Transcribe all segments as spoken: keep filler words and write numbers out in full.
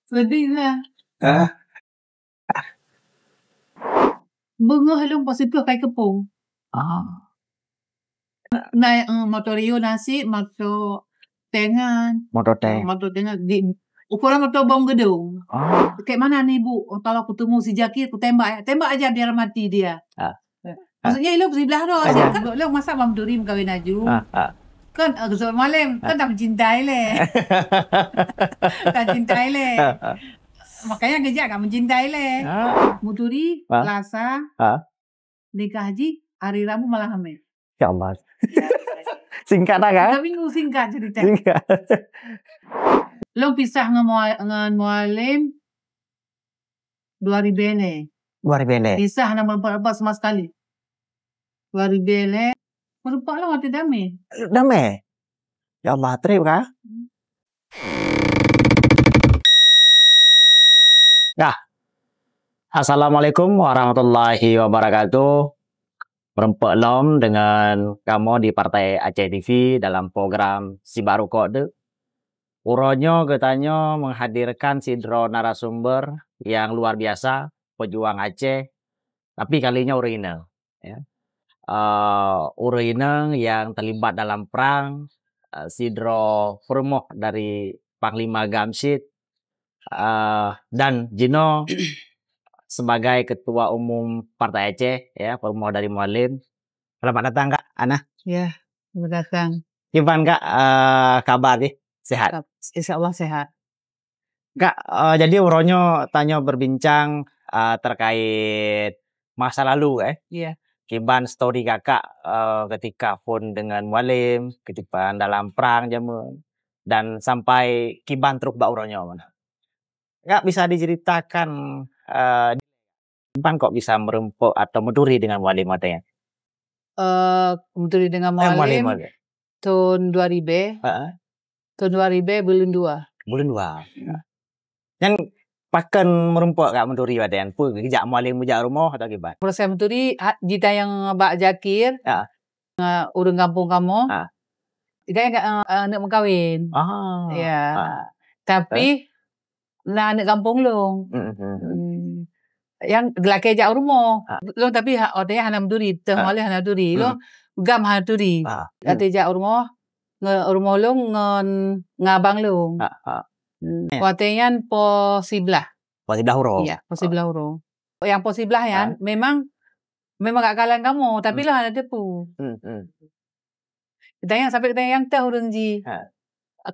Sedih lah. Hah? Beungoh lôn positif kai keupông. Ah. Na, eh, motor Rio nasi, motor tengan. Motor tank. Motor tengan. Di, ukuran motor bom gedung. Ah. Kayak mana nih, Bu? Oh, kalau ketemu si Jaki, aku tembak ya. Tembak aja biar mati dia. Ah. Maksudnya, ilok siblah tu. Ah, ya. Kan ilok masa Bang Duri mengkawin aju. Ah, ah. Kan, eh, Kusut Malim, kan tak mencintai leh. Tak cintai leh. Ah, ah. Makanya kejak tak mencintai leh. Ah. Muturi, ah. Lasa, ah. Nikah haji, hari Rabu malam Khamis. Ya Allah. Singkat dah, kan? Tiga minggu singkat cerita. Singkat. Lo pisah ngon Mua-, ngon Mualim dua ribu enam. Dua ribu enam. Pisah nama berapa sama sekali. Dua ribu enam. Merupak lo mati damai. Damai? Ya Allah, trip kah? Dah. Assalamualaikum warahmatullahi wabarakatuh. Meureumpok lom deungon kamoe di Partai Aceh T V dalam program Sibarukok Deuk. Uroe nyoe geutanyoe menghadirkan sidroe narasumber nyang luar biasa, pejuang Aceh, tapi kali nyoe ureueng inong, ya. Eh, ureueng inong nyang teulibat dalam prang, eh, sidroe peurumoh dari Panglima Gamsit, eh, dan jinoe sebagai Ketua Umum Partai Aceh, ya, peurumoh dari Mualim. Selamat datang, Kak Ana. Ya, selamat datang. Kiban, Kak, eh, kabar jih? Sehat? Insya Allah sehat. Kak, eh, jadi uroe nyoe tanyoe berbincang, eh, terkait masa lalu, eh. Iya. Kiban story Kakak, eh, ketika phon dengan Mualim, ketika dalam prang jameun, dan sampai kiban trok bak uroe nyoe. Kak bisa diceritakan, eh, Kiban kok bisa meureumpok atau meuturi dengan Mualim watée nyan? Eh, meuturi dengan Mualim, Mualim. Thôn dua ribu. Heeh. Thôn dua ribu buleuen dua. Buleuen dua. Hmm. Nyan pakon meureumpok Kak meuturi watée nyan? Peue geujak Mualim geujak rumoh atau kiban? Proses meuturi, ha, jitanyong bak Jakir. Ha. Ureueng gampông kamoe. Ha. Ikai, eh, eh, aneuk meukawen. Ah. Ya. Ha. Tapi, na aneuk gampông lôn. Hmm, hmm, hmm. Hmm. Nyang lakée jak u rumoh. Ha. Lôn tapi ha, watée nyan hana meuturi, teuh Mualim hana turi. Lôn gam hana turi. Ha. Watée jak u rumoh, ngon, u rumoh lôn ngon, ngon abang lôn. Ha, ha. Hmm. Watée nyan poh siblaih. Poh siblaih uroe. Ya, poh siblaih uroe. Nyang poh siblaih nyan memang, memang gak kalon kamoe, tapi lôn hana teupeu. Hmm, hmm. Geutanyong sampai geutanyong nyang teuh ureueng jih. Ha.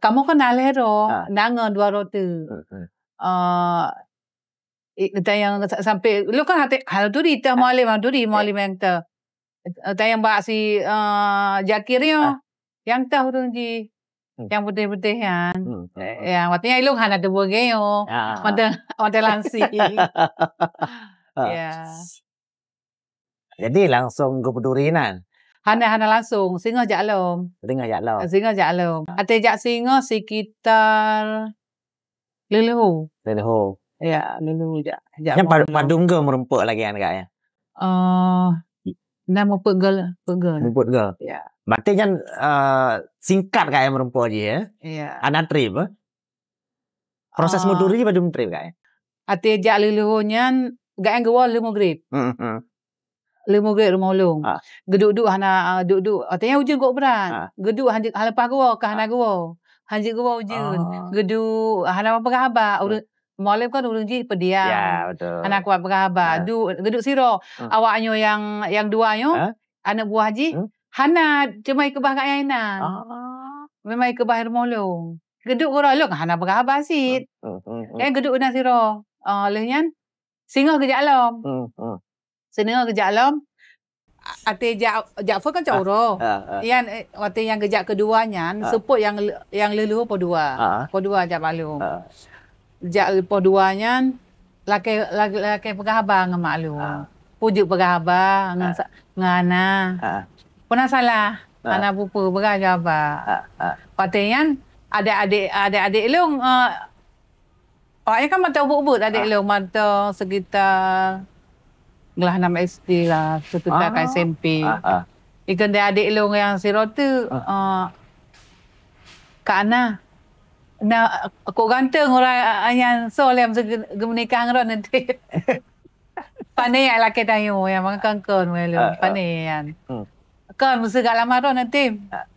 Kamoe kan na lhée droe, na ngon dua droe teuk. Hmm, hmm. Eh, i-, geutanyong sa-, sampai, lôn kan hana te-, hana turi teuh Mualim, hana turi Mualim nyang teuh. Eh, tanyong bak si, eh, Jakir nyoe, nyang teuh ureueng jih. Hmm. Nyang putéh-putéh nyan. Hmm. Eh, nyang watée nyan ilôn hana teupeu lagée nyoe. Ah. Watée, watée lansing. Ah. Ya. Jadi langsung geupeuturi nan? Hana, hana langsung. Singoh jak lom. Singoh jak lom. Singoh jak lom. Watée jak singoh sekitar Leuluhu. Leuluhu. Ya, Leuluhu jak, jak. Nyan padum, padum goe meureumpok lagée nyan, Kak, ya? Eh, na mupeugöl, peugöl. Mupeugöl. Ya. Berarti nyan, eh, singkat, Kak, ya, meureumpok jih, ya? Ya. Hana trip, eh? Proses meuturi padum trip, Kak, ya? Watée jak Leuluhu nyan, gak nyang geuwoe lheueh Maghrib. Hmm, hmm. Lheueh Maghrib rumoh lôn. Ah. Geuduek-duek hana, ah, duek-duek. Watée nyan ujeuen gok brat. Ah. Geuduek hana, hana leupah geuwoe, ka hana geuwoe. Hana jeuet geuwoe ujeuen. Ah. Geuduek hana peugah haba. Ureueng, Mualim kan ureueng jih pendiam. Ya, betul. Hana kuat peugah haba. Ah. Du-, geuduek sidroe. Hmm. Awak nyoe nyang, nyang dua nyoe, aneuk buah jih, hana, cuma ikeubah gak nyang inan. Ah. Memang ikeubah rumoh lôn. Geuduek uroe lôn hana peugah haba cit. Hmm, hmm, hmm, hmm. Eh, geuduek inan sidroe. Ah, lheueh nyan, singoh geujak lom. Hmm, hmm. Singoh geujak lom. A-, watée jak, jak phôn kan cok uroe. Ah, ah. Nyan, eh, watée nyang geujak keudua nyan, seupôt nyang le-, nyang leuluhu poh dua. Ah. Poh dua jak bak lôn. Ah. Jak poh dua nyan, lakée, lakée, lakée peugah haba ngon mak lôn. Ah. Peue jeuet peugah haba ngon sa-, ngon Ana. Ah. Peue na salah. Ah. Ana peue-peue peugah haba. Ah, ah. Watée nyan, adek-adek, adek-adek lôn, eh, awaknyan kan mantong ubit-ubit adek lôn, mantong sekitar glah enam S D lah, sekitar ka S M P. Ah, ah. Ikeu adek lôn nyang sidroe teuk, eh, Kak Ana. Na, kok ganteng orang, ah, nyan soe lé meusti ge-, geumeunikah ngon droeneuh nanti. Pane lakée tanyoe nyang makan kon wai lôn. Ah, ah. Pane nyan. Hmm. Kon meusti gak lama droeneuh nanti. Ah.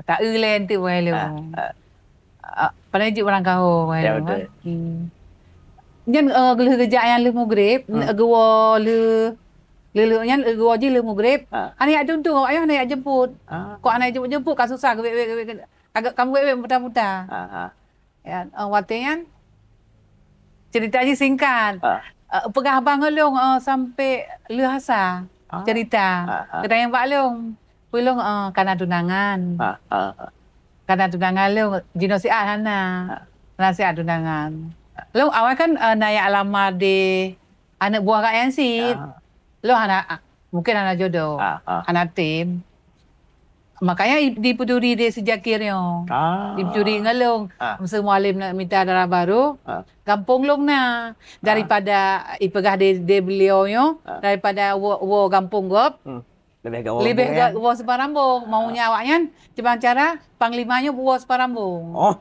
Taeu lé nanti wai lôn. Ah, ah. Ah, pane jeuet barang kaho wai lôn. Ya, betul. Hmm. Nyan, eh, lheueh geujak nyan lheueh mugrib, hmm, geuwoe lheueh, lheueh, lheueh nyan geuwoe jih lheueh mugrib. Ah. Hana jak tuntu awak nyan hana jak jemput. Ah. Kok hana jemput-jemput ka susah geuwek-wek, geuwek, geuwek. Agak kamu wek-wek muta-muta. Ah, ah. Ya, eh, watée nyan cerita jih singkat. Ah. Eh, peugah haba ngon lôn, eh, sampai lheueh asa cerita. Ah, ah. Geutanyoe bak lôn. Peue lôn, eh, kana tunangan. Ah, ah, ah. Kana tunangan lôn, jinoe siat hana. Ah. Hana siat tunangan. Lôn awai kan, eh, na jak lama di aneuk buah gak nyan cit. Ah. Lôn hana, ah, mungkin hana jodoh. Ah, ah. Hana tem. Makanya i-, dipeuturi di si Jakir nyoe. Ah. Dipeuturi ngon lôn. Ah. Masa Mualem nak mita dara barô, ah, gampông lôn na. Ah. Daripada ipeugah di, di beliau nyoe, ah, daripada woe, woe gampông gob, hmm, lebih gawat lebih ya? Ga-, woe Separambong. Maunya awak nyan, cuma cara panglima nyoe woe Separambong. Oh.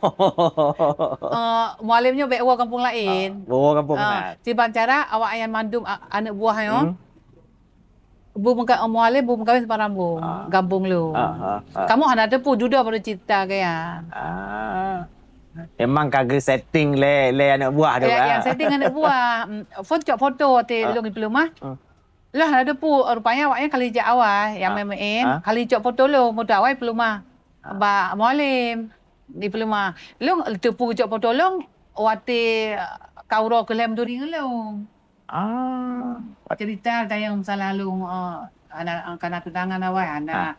Eh, Mualem nyoe bèk woe gampông laén. Ah, woe gampông na. Cuma cara awak nyan mandum a-, aneuk buah nyoe. Hmm. Bu meuka-, Mualem bu meukawen Separambong, ah, gampông lôn. Ah, ah, ah. Kamoe hana teupeu judo baru cerita kaya. Ah. Memang ka geusetting lé, lé aneuk buah tu, ya, ah. Yang setting aneuk buah. Mm, phone cok foto ti, ah, lôn di Peuleumah. Hmm. Lah, hana teupeu, rupanya awak nyan kali jak awai, yang, ah, main-main, ah, kali cok foto lôn, foto awai Peuleumah. Ah. Bak Mualem di Peuleumah. Lôn teupeu cok foto lôn, watèe ka uroe keu lhèe meuturi ngon lôn. Ah. Cerita tayang masalah lôn, eh, hana, eh, kana tunangan awai, hana, ah,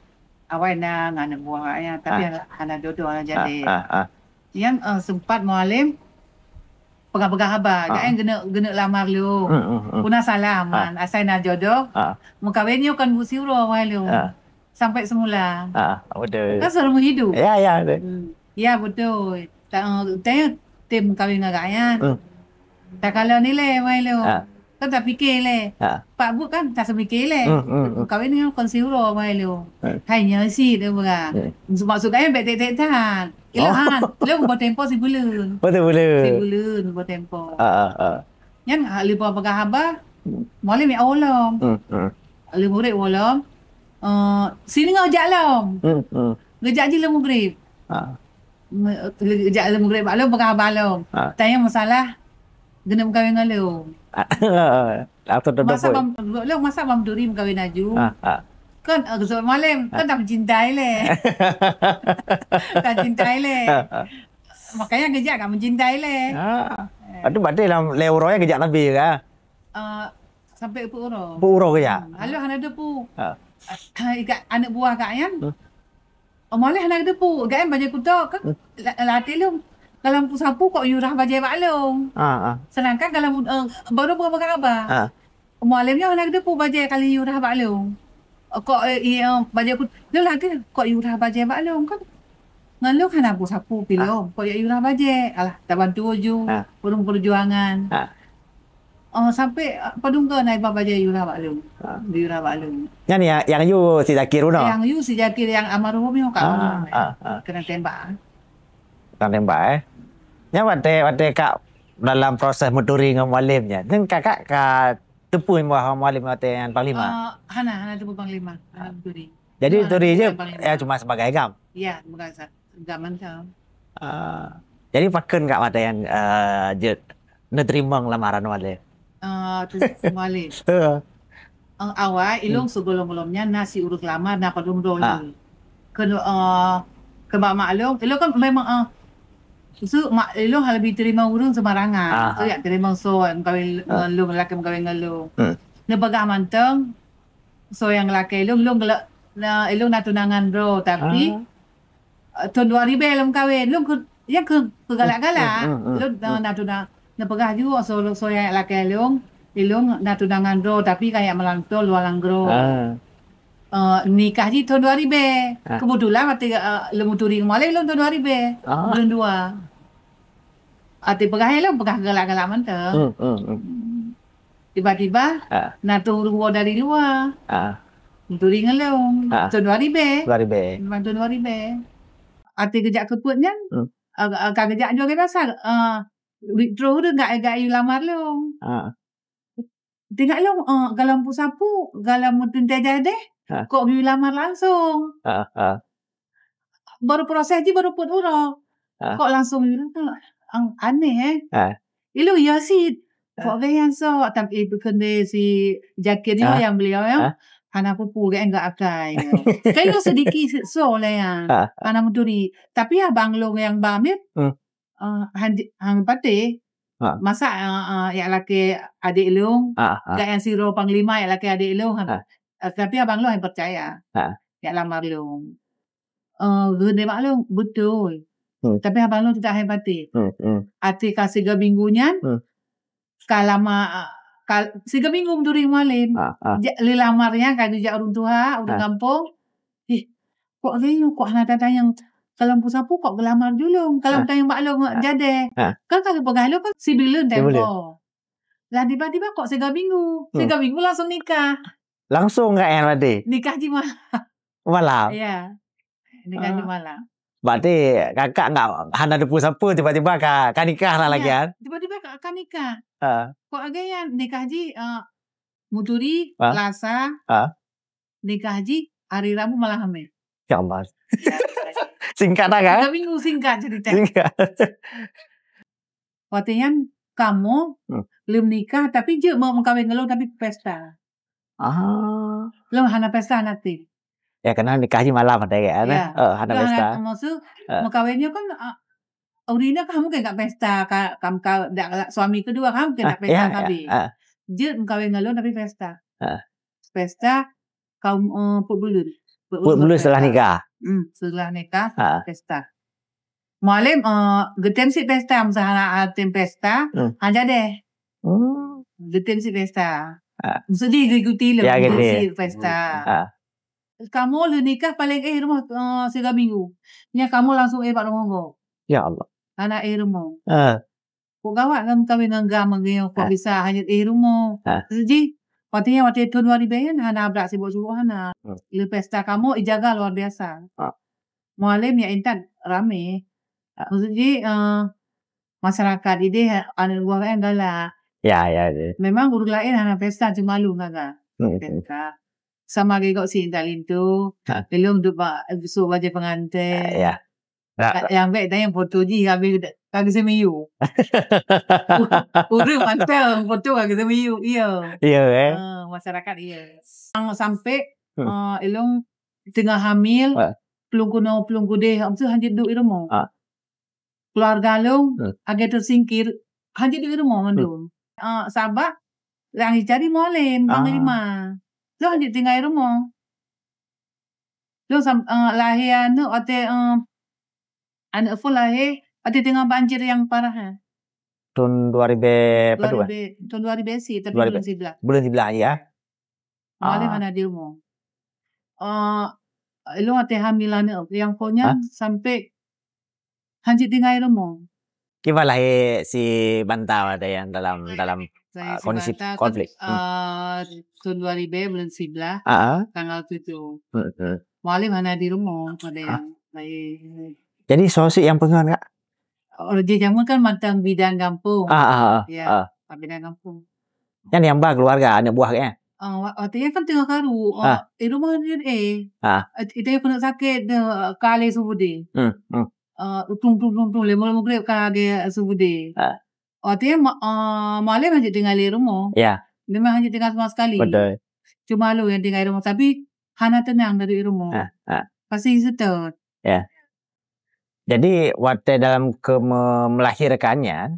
awai na ngon aneuk buah awaknyan, tapi, ah, hana, hana jodoh, hana jadi. Ah, ah, ah. Nyan, eh, sempat Mualem peugah-peugah haba, ah, gak nyan geuneuk, geuneuk lamar lôn. Hmm, hmm, hmm. Peue na salah, ah, man, asai na jodoh. Ah. Meukawen nyoe kon buet siuroe awai lôn. Ah. Sampai semula. Ah, betul. Kan seumur hidup. Ya, ya, betul. Hmm. Ya, betul. Ta-, tayang tem kawin ngon gobnyan. Hmm. Takalon ilèe, wahai lôn. Ah. Kan tapike ilèe. Ah. Pak buet kan taseumiké ilèe. Hmm, hmm, hmm. Kawin nyoe kon siuroe, wahai lôn. Hmm. Hai nyoe cit, dia peugah. Hmm. Maksud gobnyan bèk tek-tek that. Ilôn, oh, han, lôn boh tempo sibuleuen. Boh sibuleuen. Sibuleuen boh tempo. Ah, ah, ah. Nyan, ha, leupah peugah haba, hmm, Mualem jak woe lom. Hmm, hmm. Lé murit woe lom, eh, sineungoh jak lom. Hmm, hmm. Geujak jih lé mugrib. Ah. Me-, geujak lé mugrib bak lôn peugah haba lom. Ah. Tanyong masalah geuneuk meukawen ngon lôn. Ah, langsung telepon. Masa bam, lôn masa bam turi meukawen aju. Ah, ah. Kan, eh, geuseuôt Mualem, kan, ah, tameucinta ilèe. Tameucinta ilèe. Ah, ah. Makanya geujak ka meucinta ilèe. Ah. Eh. Lepas tu berarti lam lhèe uroe geujak Nabi ke? Ah, sampai peuet uroe. Peuet uroe geujak? Hmm. Lalu hana teupeu. Ah. Ikat aneuk buah gobnyan. Hmm. Mualem hana teupeu, gobnyan bajèe kuto kan, hmm, la-, latih lôn. Kalau peusapu kok yue rhah bajèe bak lôn. Ah, ah. Sedangkan kalau, eh, baru peugah-peugah haba. Ah. Mualem nyoe hana teupeu bajèe kali yue rhah bak lôn. Kok, eh, iya, bajèe ku, lôn lagèe kok yue rhah bajèe bak lôn kan. Ngon lôn hana peusapu pi lôn, kok yue rhah bajèe. Alah, tabantu ju, ah, ureueng peujuangan. Ah. Oh, sampai, ah, padum goe na iba bajèe yue rhah bak lôn. Ah. Yue rhah bak lôn. Nyan nyang, nyang yue si Zakir bunoe? Nyang yue si Zakir nyang almarhum nyoe ka, ah, ah, ah, keunong tembak. Keunong tembak, eh. Nyan watèe, watèe kak dalam proses meuturi ngon Mualem nyan. Nyan kakak ka teupeu bahwa Mualem watèe nyan panglima? Ah, hana, hana teupeu panglima, hana teupeu. Jadi, hana teupeu turi je, panglima. Ya, cuma sebagai agam? Ya, sebagai sa-, agam mantong. Ah. Jadi, pakon kak watèe nyan, eh, jeuet neuteurimong lamaran Mualem? Ah, tu Mualem. Heeh. Awai, ilôn, hmm, sigohlom-gohlom nyan na si ureueng lama, na padum droe lé. Ah. Keu, eh, keu bak mak lôn, ilôn kan memang, eh, su-, mak lôn hana leubeh teurimong ureueng seumarangan. Ah. Tu jak teurimong soe meukawen, ah, ngon lôn, lakèe meukawen ngon lôn. Hmm. Neupeugah mantong, soe nyang lakèe lôn, lôn geula-, na, ilôn na tunangan droe, tapi, ah, eh, thôn dua ribèe lôn meukawen. Lôn keu-, nyang keu-, keugalak-galak. Hmm, hmm, hmm, hmm. Lôn, eh, na tuna-, neupeugah ju, soe, soe nyang lakèe lôn, ilôn na tunangan droe, tapi ka jak meurantô luwa nanggroe. Ah. Eh, nikah jih thôn dua ribèe. Ah. Keubeutulan watèe, eh, lôn meuturi ngon Mualem lôn thôn dua ribèe. Ah. Buleuen dua. Watèe peugah ilôn, peugah galak-galak mantong. Hmm, hmm, hmm. Tiba-tiba, ah, na troh ureueng woe dari luwa. Ah. Meuturi ngon lôn. Ah. Thôn dua ribèe. Dua ribèe. Memang thôn dua ribèe. Watèe geujak keu peuet nyan, hmm, ah, ah, ka geujak jua gata sa, ah, withdraw deh, enggak, enggak yue lamar lôn. Ha. Teuingat lôn, ah, galom peusapu, galom meuteuntèe jadeh, ha, kok geuyue lamar langsung. Ha, ha. Baru proses jih baru peuet uroe. Ha. Kok langsung yue lamar, ang-, aneh, eh. Ha. Ilôn ya sit. Ha. Kok gaya so, tapi, eh, keuneuk si Jakir nyoe, ha, nyang beliau nyoe, ha, hana pupu, gaya enggak akai. Kayu sedikit so lah ya. Ha. Hana meuturi. Tapi abang lôn nyang ba Amir, hmm, ah, han, han patéh. Ha. Masa, ah, ah, yak lakèe adék lôn, ha, ha, yak nyang sidroe panglima yak lakèe adék lôn, ha, ha, eh, tapi abang lôn han peucaya. Ha. Yak lamar lôn. Eh, geuh nibak lôn, beutôi. Hmm. Tapi abang lôn tidak han patéh. Hmm, hmm. Até ka siga minggu nyan, hmm, ka lama, ah, ka, siga minggu meuturi Mualem. Ha, ha. Ja-, lé lamar nyan ka geujak ureueng tuha, ureueng, ha, gampông. Eh, kok lé nyoe, kok hana tatanyong? Kalau peusapu kok geulamar julong? Kalau, ha, tanyong bak lôn, ha, jadeh. Ha. Kan ka geupeugah lôn kan sibuleuen, sibuleuen, tempo. Lah tiba-tiba kok siga minggu? Hmm. Siga minggu langsung nikah. Langsung ka eh, berarti? Nikah jih malam. Malam? Ya. Nikah jih malam. Ah. Berarti kakak enggak, hana teupeu sapa, tiba-tiba ka, ka nikah lah, ya, lagi kan? Tiba-tiba ka, ka nikah. Ha. Kok agak ya nikah jih, eh, meuturi, ha, Selasa. Ha. Nikah jih hari Rabu malam Khamis. Ya Allah. Ya. Singkat dah kan? Tiga minggu singkat cerita. Singkat. Watèe nyan kamoe, hmm, lheueh nikah, tapi jeuet meu-, meukawen ngon lôn, tapi pesta. Ah. Lôn hana pesta, hana tem. Ya, karena nikah jih malam ada kan? Ya. Eh, hana pesta. Lôn hana, maksud, eh, meukawen nyoe kan, ah, ureueng inong kan mungken ka pesta, ka, ka, ka, dak, suami kedua kan mungken, ah, ka pesta, ya, ya, habis. Ah. Jeuet meukawen ngon lôn, tapi pesta. Ah. Pesta, kaum, eh, peuet buleuen. Peuet buleuen setelah nikah. Hmm, setelah nikah, ha, pesta. Mualem, eh, geutem sit pesta, masa hana, ah, tem pesta, hmm, han jadeh. Hmm. Geutem sit pesta. Ha. Mesti diikuti lé, ya, gitu, ya, sit pesta. Ha. Kamoe lheueh nikah paléng éh rumoh, eh, siga minggu. Nyan kamoe langsung éh bak rumoh gob. Ya Allah. Hana éh rumoh. Ha. Kok gawat kan meukawen ngon GAM ngon nyoe, kok, ah, bisa hanyut éh rumoh. Ah. Maksud jih, watèe nyan, watèe thôn dua ribèe nyan hana brat sibuk-sibuk hana. Hmm. Lé pesta kamoe ijaga luar biasa. Ah. Mualem nyang intat ramé. Ah. Maksud jih, eh, masyarakat idéh aneuk buah nyan galak. Ya, ya, ya. Memang ureueng laén hana pesta, cuma lôn gaga. Hmm, hmm. Pesta. Sama geugot si intat linto, ah, lôn duek bak, sôk bajèe peungantén. Ah, ya. Nah. Ka-, nyang bèk tanyong foto jih habéh ka geuseumeuyue. U-, ureueng mantong foto ka geuseumeuyue, iya. Iya, eh. Ah, masyarakat, iya. Sang-, sampai, hmm, ah, ilôn teungoh hamil, ah, plueng keunoe, plueng keudéh, am tu hanjeuet duek i rumoh. Ah. Keluarga lôn, hmm, lagèe teusingkir, hanjeuet duek i rumoh mandum. Hmm. Ah, sabab lôn jicari Mualem, ah, panglima. Lôn hanjeuet tinggai i rumoh. Lôn sam-, eh, lahé aneuk watèe, eh, aneuk phôn lahé watèe teungoh banjir nyang parah, eh. Thôn dua ribèe padua? Dua ribèe, thôn dua ribèe sie, tapi dua ribèe. Buleuen siblaih. Buleuen siblaih, ya. Mualem, ah, hana di rumoh. Eh, lôn watèe hamil aneuk nyang phôn nyan, hah? Sampai hanjeuet tinggai rumoh. Kiban lahé si Banta watèe nyan dalam, dalam, lahé, ah, si kondisi Banta kan, konflik? Hmm. Ah, thôn dua ribèe buleuen siblaih, ah, ah, tanggal tujoh. Hmm, hmm. Mualem hana di rumoh, ada, ah, nyang lahé. Jadi, soe sit nyang peungon, Kak? Oh, jih jameun kan mantong bidan gampông. Ah, ah, ah, ya, ah, bidan gampông. Nyan nyang ba keuluwarga, aneuk buah, kan? Ah, wa-, watèe nyan kan teungoh karu, ah, ah, di rumoh nyan, eh. Ah. Eh, itu yang keuneuk sakét, deh, ka lhèe subuh deh. Hmm, hmm. Ah, utung, utung, utung, utung, lhèe mulai Maghrib ka lhèe subuh deh. Ah. Watèe nyan ma-, ah, Mualem hanjeuet tinggai lé rumoh. Ya. Memang hanjeuet tinggai sama sekali. Betul. Cuma lôn nyang tinggai rumoh, tapi hana teunang dari rumoh. Ah, ah. Pasti seutôt. Ya. Jadi, watèe dalam keu me-, melahirkan nyan,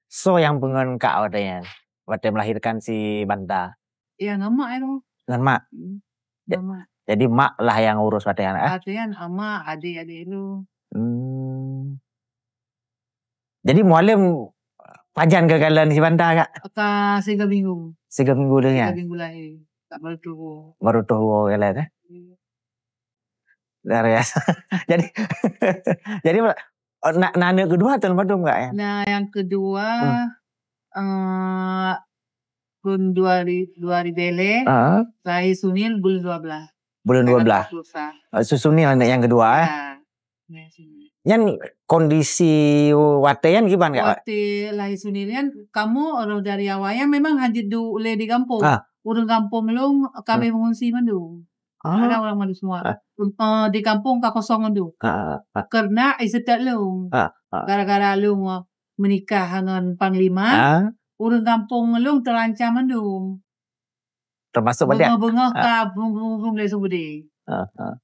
soe nyang peungon Kak watèe nyan? Watèe melahirkan si Banta? Ya, ngon mak, ya, tu. Ngon mak? Hmm, ja-, ngon mak. Jadi, mak lah nyang urus watèe nyan, eh? Watèe nyan, mak, adék-adék tu. Hmm. Jadi, Mualem pajan geukalon si Banta, Kak? Ka siga minggu. Siga minggu lheueh nyan? Siga minggu lahé. Tak baru tuwoe. Baru tuwoe geukalon, eh? Iya. Luar biasa. Jadi, jadi, oh, na-, na aneuk keudua thôn padum, Kak, ya? Nah, yang kedua, hmm, eh, thôn dua ri-, dua ribèe lhèe, ah, lahé Sunil buleuen dua blaih. Buleuen dua blaih. Tanggal dua puluh satu. Eh, si Sunil aneuk nyang keudua, eh? Ya. Ya, Sunil. Nyan kondisi watée nyan kiban, Kak? Watée lahé Sunil nyan, kamoe roh dari awai nyan memang hana jeuet duek lé di gampông. Ah. Ureuëng gampông lôn ka habéh mengungsi mandum. Ah. Ada orang mandum semua. Ah. Eh, di gampông ka kosong mandum. Ah, ah, ah. Karena iseutôt lôn. Ah, ah. Gara-gara lôn, eh, menikah ngon panglima, Ah. ureuëng gampông lôn terancam mandum. Termasuk Badak? Beungoh-beungoh Ah. ka brum-brum-brum lé Subudi. Ah, ah.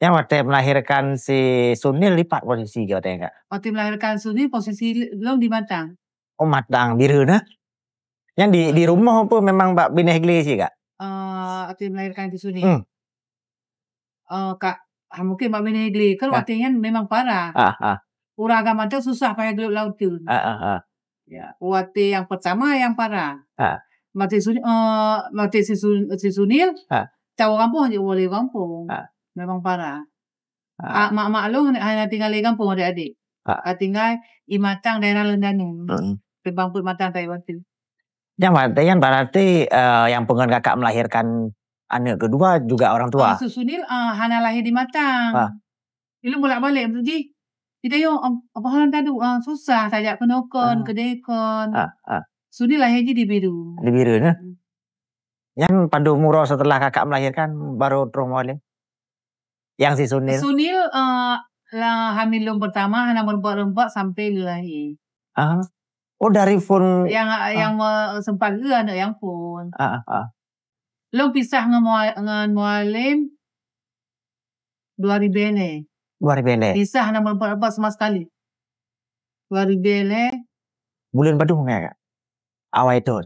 Nyang watée melahirkan si Sunil dipat posisi geuh watée, Kak? Watée melahirkan Sunil, posisi lôn di Matang. Oh, Matang, Bireuen, nah? Yang di, di rumoh apa memang bak binéh glé cit, Kak? Eh, watée melahirkan si Sunil. Hmm. Eh, Kak, ha, mungkin bak binéh glé. Kan Ah. watée nyan memang parah. Ah, ah. Ureuëng agam mantong susah payah geuleueb lam uteuen. Ah, ah, ah. Ya, watée nyang pertama nyang parah. Ah. Watée Sun-, eh, watée si Sun-, si Sunil, Ah. tawoe gampông jeuet woe lé gampông. Ah. Memang parah. Ah. Ah, mak-mak lôn hana, hana tinggai lé gampông adik-adik. Ah. Ah, tinggai i Matang daerah Londanu. Mm-mm. Simpang Peuet Matang Taiwan tu. Nyang berarti, nyang berarti, eh, nyang peungon Kakak melahirkan aneuk kedua juga orang tua? Ah, si Sunil, ah, hana lahé di Matang. Ah. Ilôn bolak-balik jih. Kita yo, am, apa hal tadu, ah, susah tajak keunoe kon, Ah. keudeh kon. Ah, ah. Sunil lahé jih di Bireuen. Di Bireuen, eh? Hmm. Nyan padum uroe setelah Kakak melahirkan baru troh Mualem? Yang si Sunil? Sunil, eh, lah hamil lôn pertama, hana meureumpok-reumpok sampai lôn lahé. Ah. Oh, dari phon Yang, ah. yang me-, sempat lé aneuk nyang phon. Ah, ah, ah. Lôn pisah ngon Mua-, ngon Mualem dua ribèe lhèe. Dua ribèe lhèe? Pisah hana meureumpok-reumpok sama sekali. Dua ribèe lhèe. Buleuen padum nyan, Kak? Awai thôn?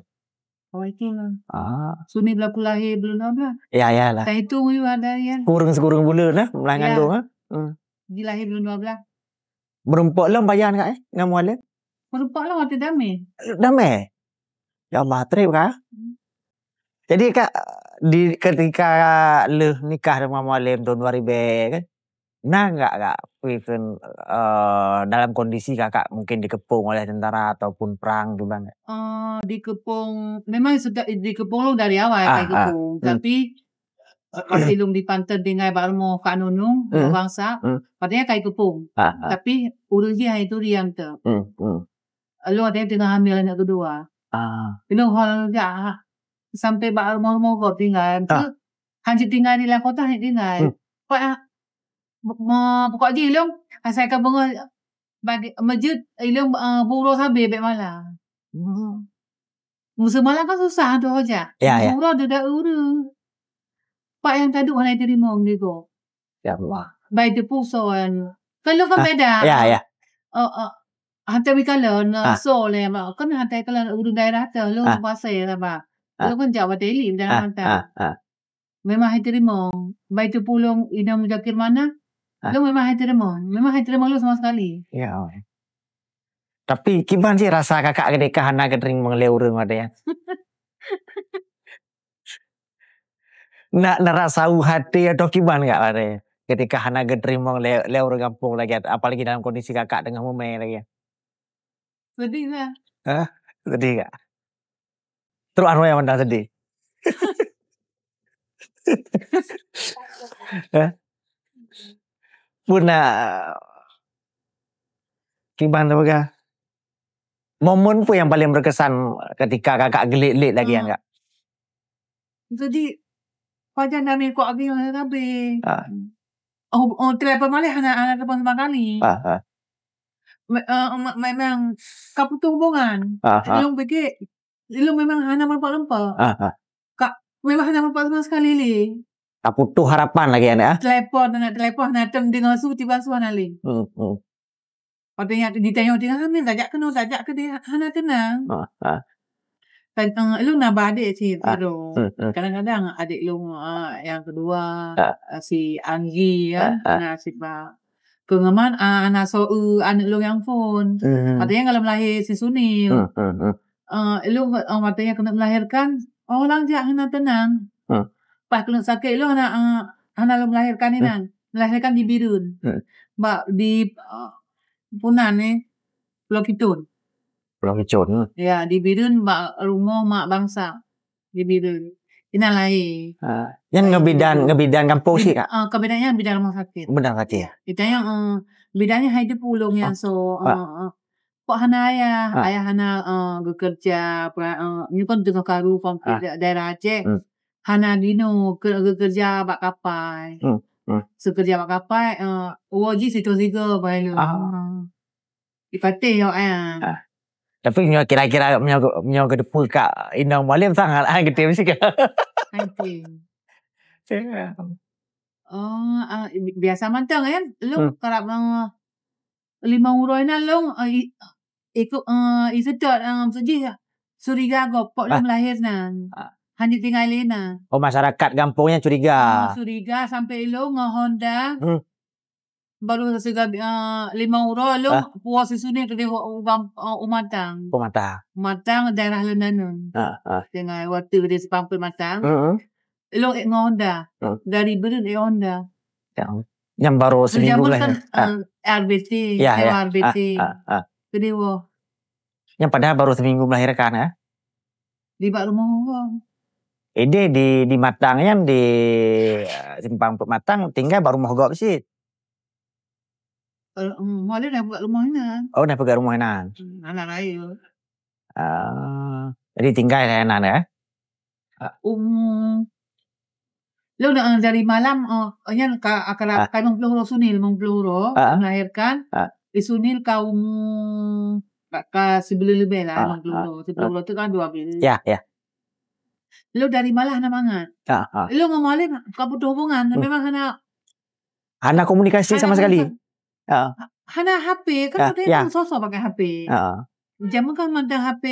Awai thôn lah. Ah. Sunil bak lôn lahé buleuen dua blah. Ya, ya lah. Taitung yue ada ya. Kureueng sikureueng buleuen lah, meulah Ya. ngandung, ha? Hmm. Jilahé buleuen dua blah. Meureumpok lom pajan, Kak, eh, ngon Mualem? Meureumpok lom watèe damé. Damé? Ya Allah, trép, Kak. Hmm. Jadi, Kak, di, ketika lheueh nikah deungon Mualem thôn dua ribèe, kan? Na enggak, Kak, peue kheun, eh, dalam kondisi Kakak mungkin dikeupông oleh tentara ataupun perang, gimana? Eh, dikeupông, memang sudah dikeupông dari awai Ah, ka ah. dikeupông. Hmm. Tapi, eh, pas ilôn di Panton tinggai bak rumoh Kak Nunung, Hmm. bangsa, Hmm. padahai ka dikeupông. Ah, ah. Tapi ureueng jih hana turi nyang teu. Hmm, hmm. Lôn watèe nyan teungoh hamil aneuk keudua. Ah. Ilôn hol jak sampai bak rumoh-rumoh gob tinggai. Ah. Hanjeuet tinggai di lam kota, hanjeuet tinggai. Hmm. Pak, ah, me-, me-, pokok jih ilôn asai ka beungoh bagi meujeuet ilôn, eh, beu uroe sabe bèk malam. Hmm. Meuseumalam kan susah tu aja. Ya, ya. Beu uroe deuda ureueng. Pak nyang taduek hana teurimong di gob. Ya Allah. Bai teupeu soe. Kan lôn kan Ah, beda. ya, ya. Oh, oh. Hantai mikalon, Ah. soe lé mak. Kan hantai kalon ureueng daerah teuh, lôn Ah. pasai lah, bah. Ah. Lôn kan jak watèe li dalam Ah, hantai. ah, ah. Memang hana teurimong. Bai teupeu lôn inong Muzakir Manah. Ah. Lôn memang hana teurimong. Memang hana teurimong lôn sama sekali. Ya. Tapi kiban cit rasa Kakak ketika hana geuteurimong lé ureueng watèe nyan? Na, na rasa u até atau kiban, Kak, watèe ketika hana geuteurimong lé, lé ureueng gampông lagèe, apalagi dalam kondisi Kakak teungoh meumè lagèe? Sedih lah. Hah? Sedih, Kak? Trok arwah nyang mandang sedih. Hah? Peue na kiban teupeugah? Momen peue nyang paleng berkesan ketika Kakak geulék-lék lagèe nyan, Hmm. Kak? Jadi, pajan damé kok abéh ngon damé. Ah. Oh, oh, telepon malèh hana, hana telepon sama kali. Ah, ah. Me-, eh, me-, memang ka putus hubungan. Ah, ah. Ilôn pikir, ilôn memang hana meureumpok-reumpok. Ah, ah. Ka, memang hana meureumpok sama sekali lé. Ka putus harapan lagèe nyan, ah. Telepon, hana telepon, hana tem deungoe su, tiba su hana lé. Hmm, hmm. Watèe nyan jitanyong tinggai hamil, tajak keunoe, tajak keudeh, hana teunang. Ah, ah. Kan, eh, lôn na ba adék cit, Ah. Tiro. Hmm, hmm. Kadang-kadang adék lôn, eh, nyang keudua, Ah. eh, si Anggi, ya, Ah, ah. na si ba. Keu ngeman, ah, na soe, eh, aneuk lôn nyang phôn. Hmm. Watèe nyan ka lheueh meulahé si Sunil. Hmm, hmm, hmm. Eh, lôn, eh, watèe nyan keuneuk melahirkan, oh, lam jak hana teunang. Hmm. Pas keuneuk sakét lôn hana, eh, hana lôn melahirkan Hmm. inan. Melahirkan di Bireuen. Hmm. Bak di, eh, Punan ni, Pulo Kitun. Pulo Kitun. Ya, di Bireuen bak rumoh mak bangsa. Di Bireuen. Inan lahé. Ha. Nyan ngon bidan, ngon bidan gampông cit, Kak? Ah, keu bidan nyan bidan rumoh sakét. Bidan sakét. Geutanyoe, eh, bidan nyan hai teupeu ulôn nyan, ah, so, ah, eh, eh. Kok hana ayah, ah, ayah hana, eh, geukeureuja, pra-, eh, nyoe kan teungoh karu konflik, ah, da-, daerah Aceh. Hmm. Hana ginoe, keu-, geukeureuja bak kapai. Hmm, hmm. Seukeureuja bak kapai, eh, woe jih sitoe sigoe bak ilôn. Ah. Dipatéh awak nyan. Ah. Tapi nyoe kira-kira nyoe, nyoe geuteupeue Kak Inong Mualem sangat, ah, geutem sikit. Hai tem. Ya. Oh, ah, bi-, biasa mantong, eh. Lôn, hmm, karab, eh, limong uroe na lôn, eh, i-, ikut, eh, iseutôt, eh, maksud jih, curiga gob, kok lôn, ah, lahé nan. Ah. Hana tinggai lé nan. Oh, masyarakat gampông nyan curiga. Oh, curiga sampai lôn ngon Honda. Hmm. Baru siga, eh, limong uroe lôn, ah, puwoe si Sunil keudéh u, u, eh, u Matang. U Matang. Matang daerah Leundanon. Ah, ah. Dengan waktu di Simpang Peuet Matang. Hmm. Lôn ék ngon Honda. Hmm. Dari Beureuen ék Honda. Ya. Nyang baru seminggu lah, kan, ya. Ah. Eh, R B T, ya, sewa, ya. R B T. Ah, ah, ah. Keudéh woe. Nyang padahal baru seminggu melahirkan, ya. Di bak rumoh gob. Idéh di, di Matang nyan, di, eh, Simpang Peuet Matang, tinggai bak rumoh gob cit. Eh, em, Mualem na peugah rumoh inan. Oh, na peugah rumoh inan. Hmm, anak rayeuk. Ah, jadi tinggai lah inan, ya? Ah. Um, lôn, eh, dari malam, eh, nyan ka, ka, ah, ka limong ploh uroe Sunil, limong ploh uroe, ah, melahirkan. Ah. Di Sunil ka um, ka, ka sibuleuen leubeh lah, ah, limong ploh uroe. Ah. Sibuleuen uroe tu kan dua buleuen. Ya, ya. Lôn dari malam hana mangat. Ah, ah. Lôn ngon Mualem ka putus hubungan, hmm, memang hana Hana komunikasi sama sekali. Hana, ha-, hana H P, kan, ya, ya, tu soe-soe pakai H P. Ha. Jameun kan mantong H P,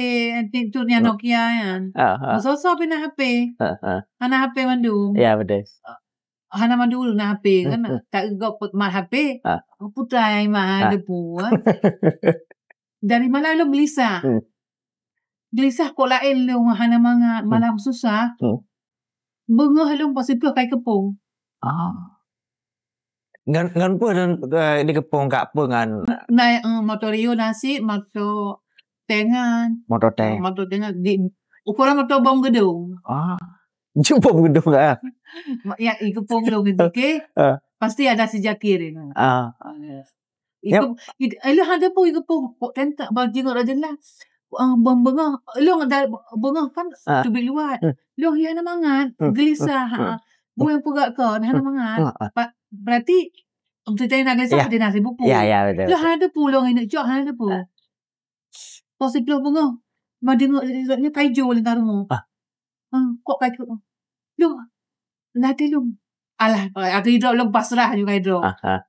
tu nyan, ha, Nokia nyan. Ha, ha. Soe-soe pih na H P. Ha, ha. Hana H P mandum. Ya, betul. Hana mandum na H P, kan. Hmm, hmm. Tak gop mat H P. Ha. Putai mah, ha, debu, ha. Dari malam lôn gelisah. Hmm. Gelisah kok laén lôn hana mangat, hmm, malam susah. Hmm. Beungoh lôn poh siplôh kai keupông. Ah. Ngon, ngon peue lôn, eh, di keupông, Kak, peue ngon? Na, eh, moto Rio na sit, moto tank nyan. Moto tank. Moto tank nyan. Di, ukoran moto bom geudong. Ah. Ju bom geudong, ah. Ma-, ya, di keupông lôn gitu, okey? Ah. Pasti ada si Jakir ini. Ah. Ah, ya. Yap. Ikeu, i-, ilôn hana teupeu ikeu peue, kok tentak bak jingok raja lah. Ah, bang beungoh, ilôn da-, beungoh kan, ah, teubiet luwat. Hmm. Ilôn hana mangat, hmm, gelisah, hmm, ha. Hmm. Buet peugah kon, hana mangat. Hmm. Pa-, berarti, em, teutai na gelisah, ya, teutai na sibuk. Ya, ya, betul, ilôn betul. Hana teupeu, ilôn ingat cok, hana teupeu. Ah. Poh siplôh beungoh, ma deungoe, deungoe, deungoe kai jo lam rumoh. Ah. Hmm, kok kai jo. Loh, ladée lôn. Alah, aku idrop lôn pasrah juga idrop. Ah, ah.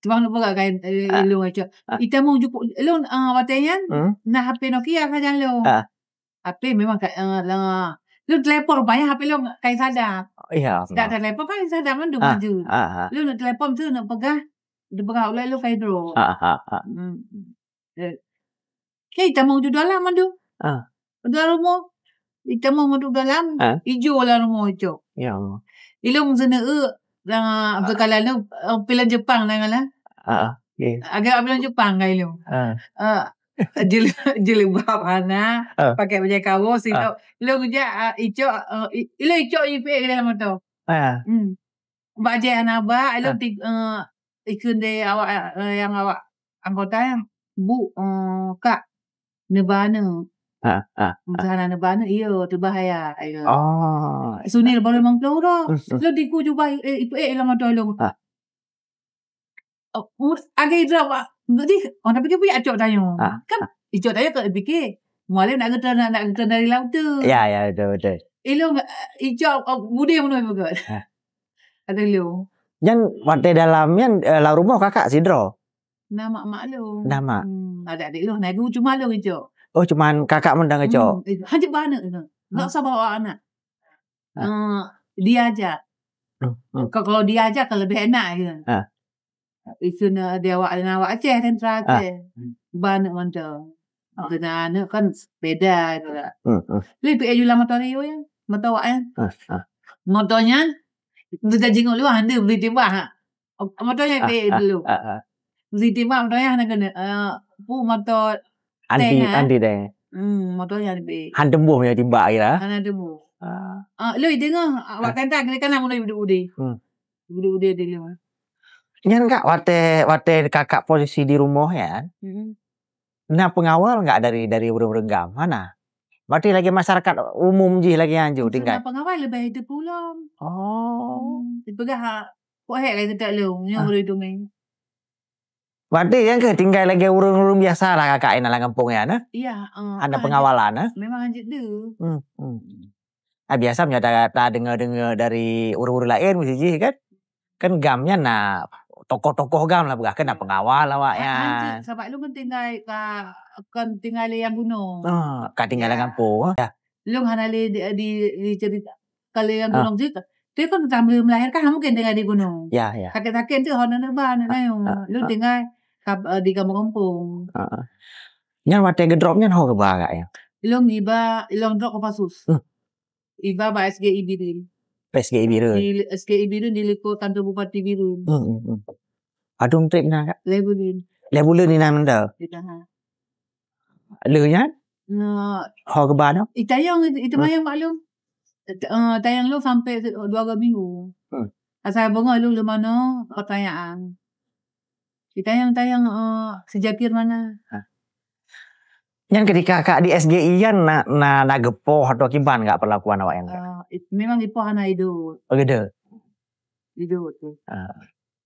Cuma lupa kat kain, eh, ah, lôn aja. Ah. Itamong jukuk, lôn, ah, watée nyan, hmm, na H P Nokia sajan lôn. Ah. H P memang ka, eh, la-, lôn telepon rupanya H P lôn kai sadap. Iya, tak telepon kan sadap mandum, ah, maju. Ah, ah. Lôn nak telepon tu nak peugah, dia peugah ulai lôn kai drop. Ah, ah, ah. Hmm. Eh. Hei, tamong ju dalam mandum. Ah. Dalam rumoh. Itamong mandum dalam, ah, ijo lam rumoh icok. Ya Allah. Ilôn seuneuk, eh, dah, ah, beukala lôn, eh, pilan Jepang dah ngalah. Ah, ah. Okey. Agak pilan Jepang kan ilôn. Ah. Ah, jil-, jilbab hana, ah, pakai bajai kaos, ah, ilôn, ilôn jak, ah, icok, eh, i-, ilôn icok ipe dalam moto. Ah. Hmm. Bak jai aneuk bak, ilôn, ah, ti-, eh, ikheun deh awak, eh, nyang awak anggota nyan, "Bu, eh, Kak, neuba aneuk." Ha, ha, ha. Misalnya neuba aneuk, "Iya, teubahaya." Iya. Oh. Sunil baru limong ploh uroe. Hmm, hmm. Lôn diku jubah, eh, iku, eh, ilôn moto ilôn. Ha. Oh, mut-, agak idrop, ah, jadi, oh, tapi dia punya acok tanyoe. Ha, kan, ha. Icok tanyoe keu pikir, Mualem nak geutreun, nak, nak geutreun dari laut tu. Ya, ya, betul, betul. Ilôn, eh, icok, oh, budé meunoe beugöt. Ha. Ada lu. Nyan watèe dalam nyan, eh, lam rumoh kakak sidroe? Na mak-mak lu. Na mak. Hmm, adik-adik lu, na ibu cuma lu ngicok. Oh, cuman kakak mantong ngicok? Hmm, eh, hana ba aneuk tu. Hah? Nak usah bawa anak. Ah. Eh, dia aja. Hmm, hmm. Ka-, kalau dia aja kan lebih enak gitu. Ah. Itu na dia awak, na awak Aceh, tentara Aceh. Ah. Ba aneuk mantong. Kena aneuk kan beda juga. Hmm, hmm. Lé pi aju lam moto Rio ya, moto awak ya. Ah, ah. Moto nyan, tu dah jingok luar, dia beli timbah. Moto nyan pi dulu. Ah, ah. Beli timbah moto nyan nak kena, eh, pu moto anti, tank, eh. Anti tank. Hmm, moto nyan pi. Han tembus punya timbak kira. Han tembus. Ah. Ah, lôn deungoe, ah, awak kata kena kana mulai ude-ude. Hmm. Ude-ude di luar. Nyan kak, watèe, watèe kakak posisi di rumoh ya, hmm, na pengawal enggak dari, dari ureueng-ureueng GAM? Hana. Berarti lagèe masyarakat umum jih lagèe nyan ju tinggai. Pengawal leubeh hidup pulang. Oh. Hmm. Dipeugah, ah, kok hek lagèe tak lôn, nyoe ureueng tu main. Berarti nyang keuh tinggai lagèe ureueng-ureueng biasa lah kakak inan lam gampông nyan, eh? Iya, eh, hana pengawalan, eh? Memang hanjeuet deuh. Hmm, hmm. Ah, biasa meunyoe ta, ta deungoe-deungoe dari ureueng-ureueng laén meusti jih kan? Kan GAM nyan na tokoh-tokoh GAM lah peugah, kan na pengawal awak nyan. Hanjeuet, sabab lôn kan tinggai ka, kan tinggai lé nyang gunong. Ah, ka tinggai lam gampông, eh? Ya. Lôn hana lé di, di, di cerita. Kalau nyang gunong jih, tu kan sambil melahirkan, mungkin tinggai di gunong. Ya, ya. Sakit-sakit tu hana neuba, nak nayong. Lôn tinggai ka, eh, di gampông-gampông. Ah, ah. Nyan watèe geudrop nyan ho keuba agak ya? Lôn iba, lôn drop Kopassus. Hmm. Iba bak S G I Bireuen. S G I Bireuen. Di S G I Bireuen di likôt kantor bupati Bireuen. Hmm, hmm, hmm. Padum trép na kak? Lhèe buleuen. Lhèe buleuen inan mantong? Di taha. Lheueh nyan? Ho keuba nyoe? Itayong, itu mayang bak lôn. Eh, tayang lôn sampai dua minggu. Hmm. Asai beungoh lôn leumano pertanyaan. Itayong-tayong, eh, si Jakir mana? Ha. Nyan ketika kak di S G I nyan na, na, na geupoh atau kiban enggak perlakuan awak nyan? Eh, memang dipoh hana idot. Oh, gitu. Idot tu. Ah.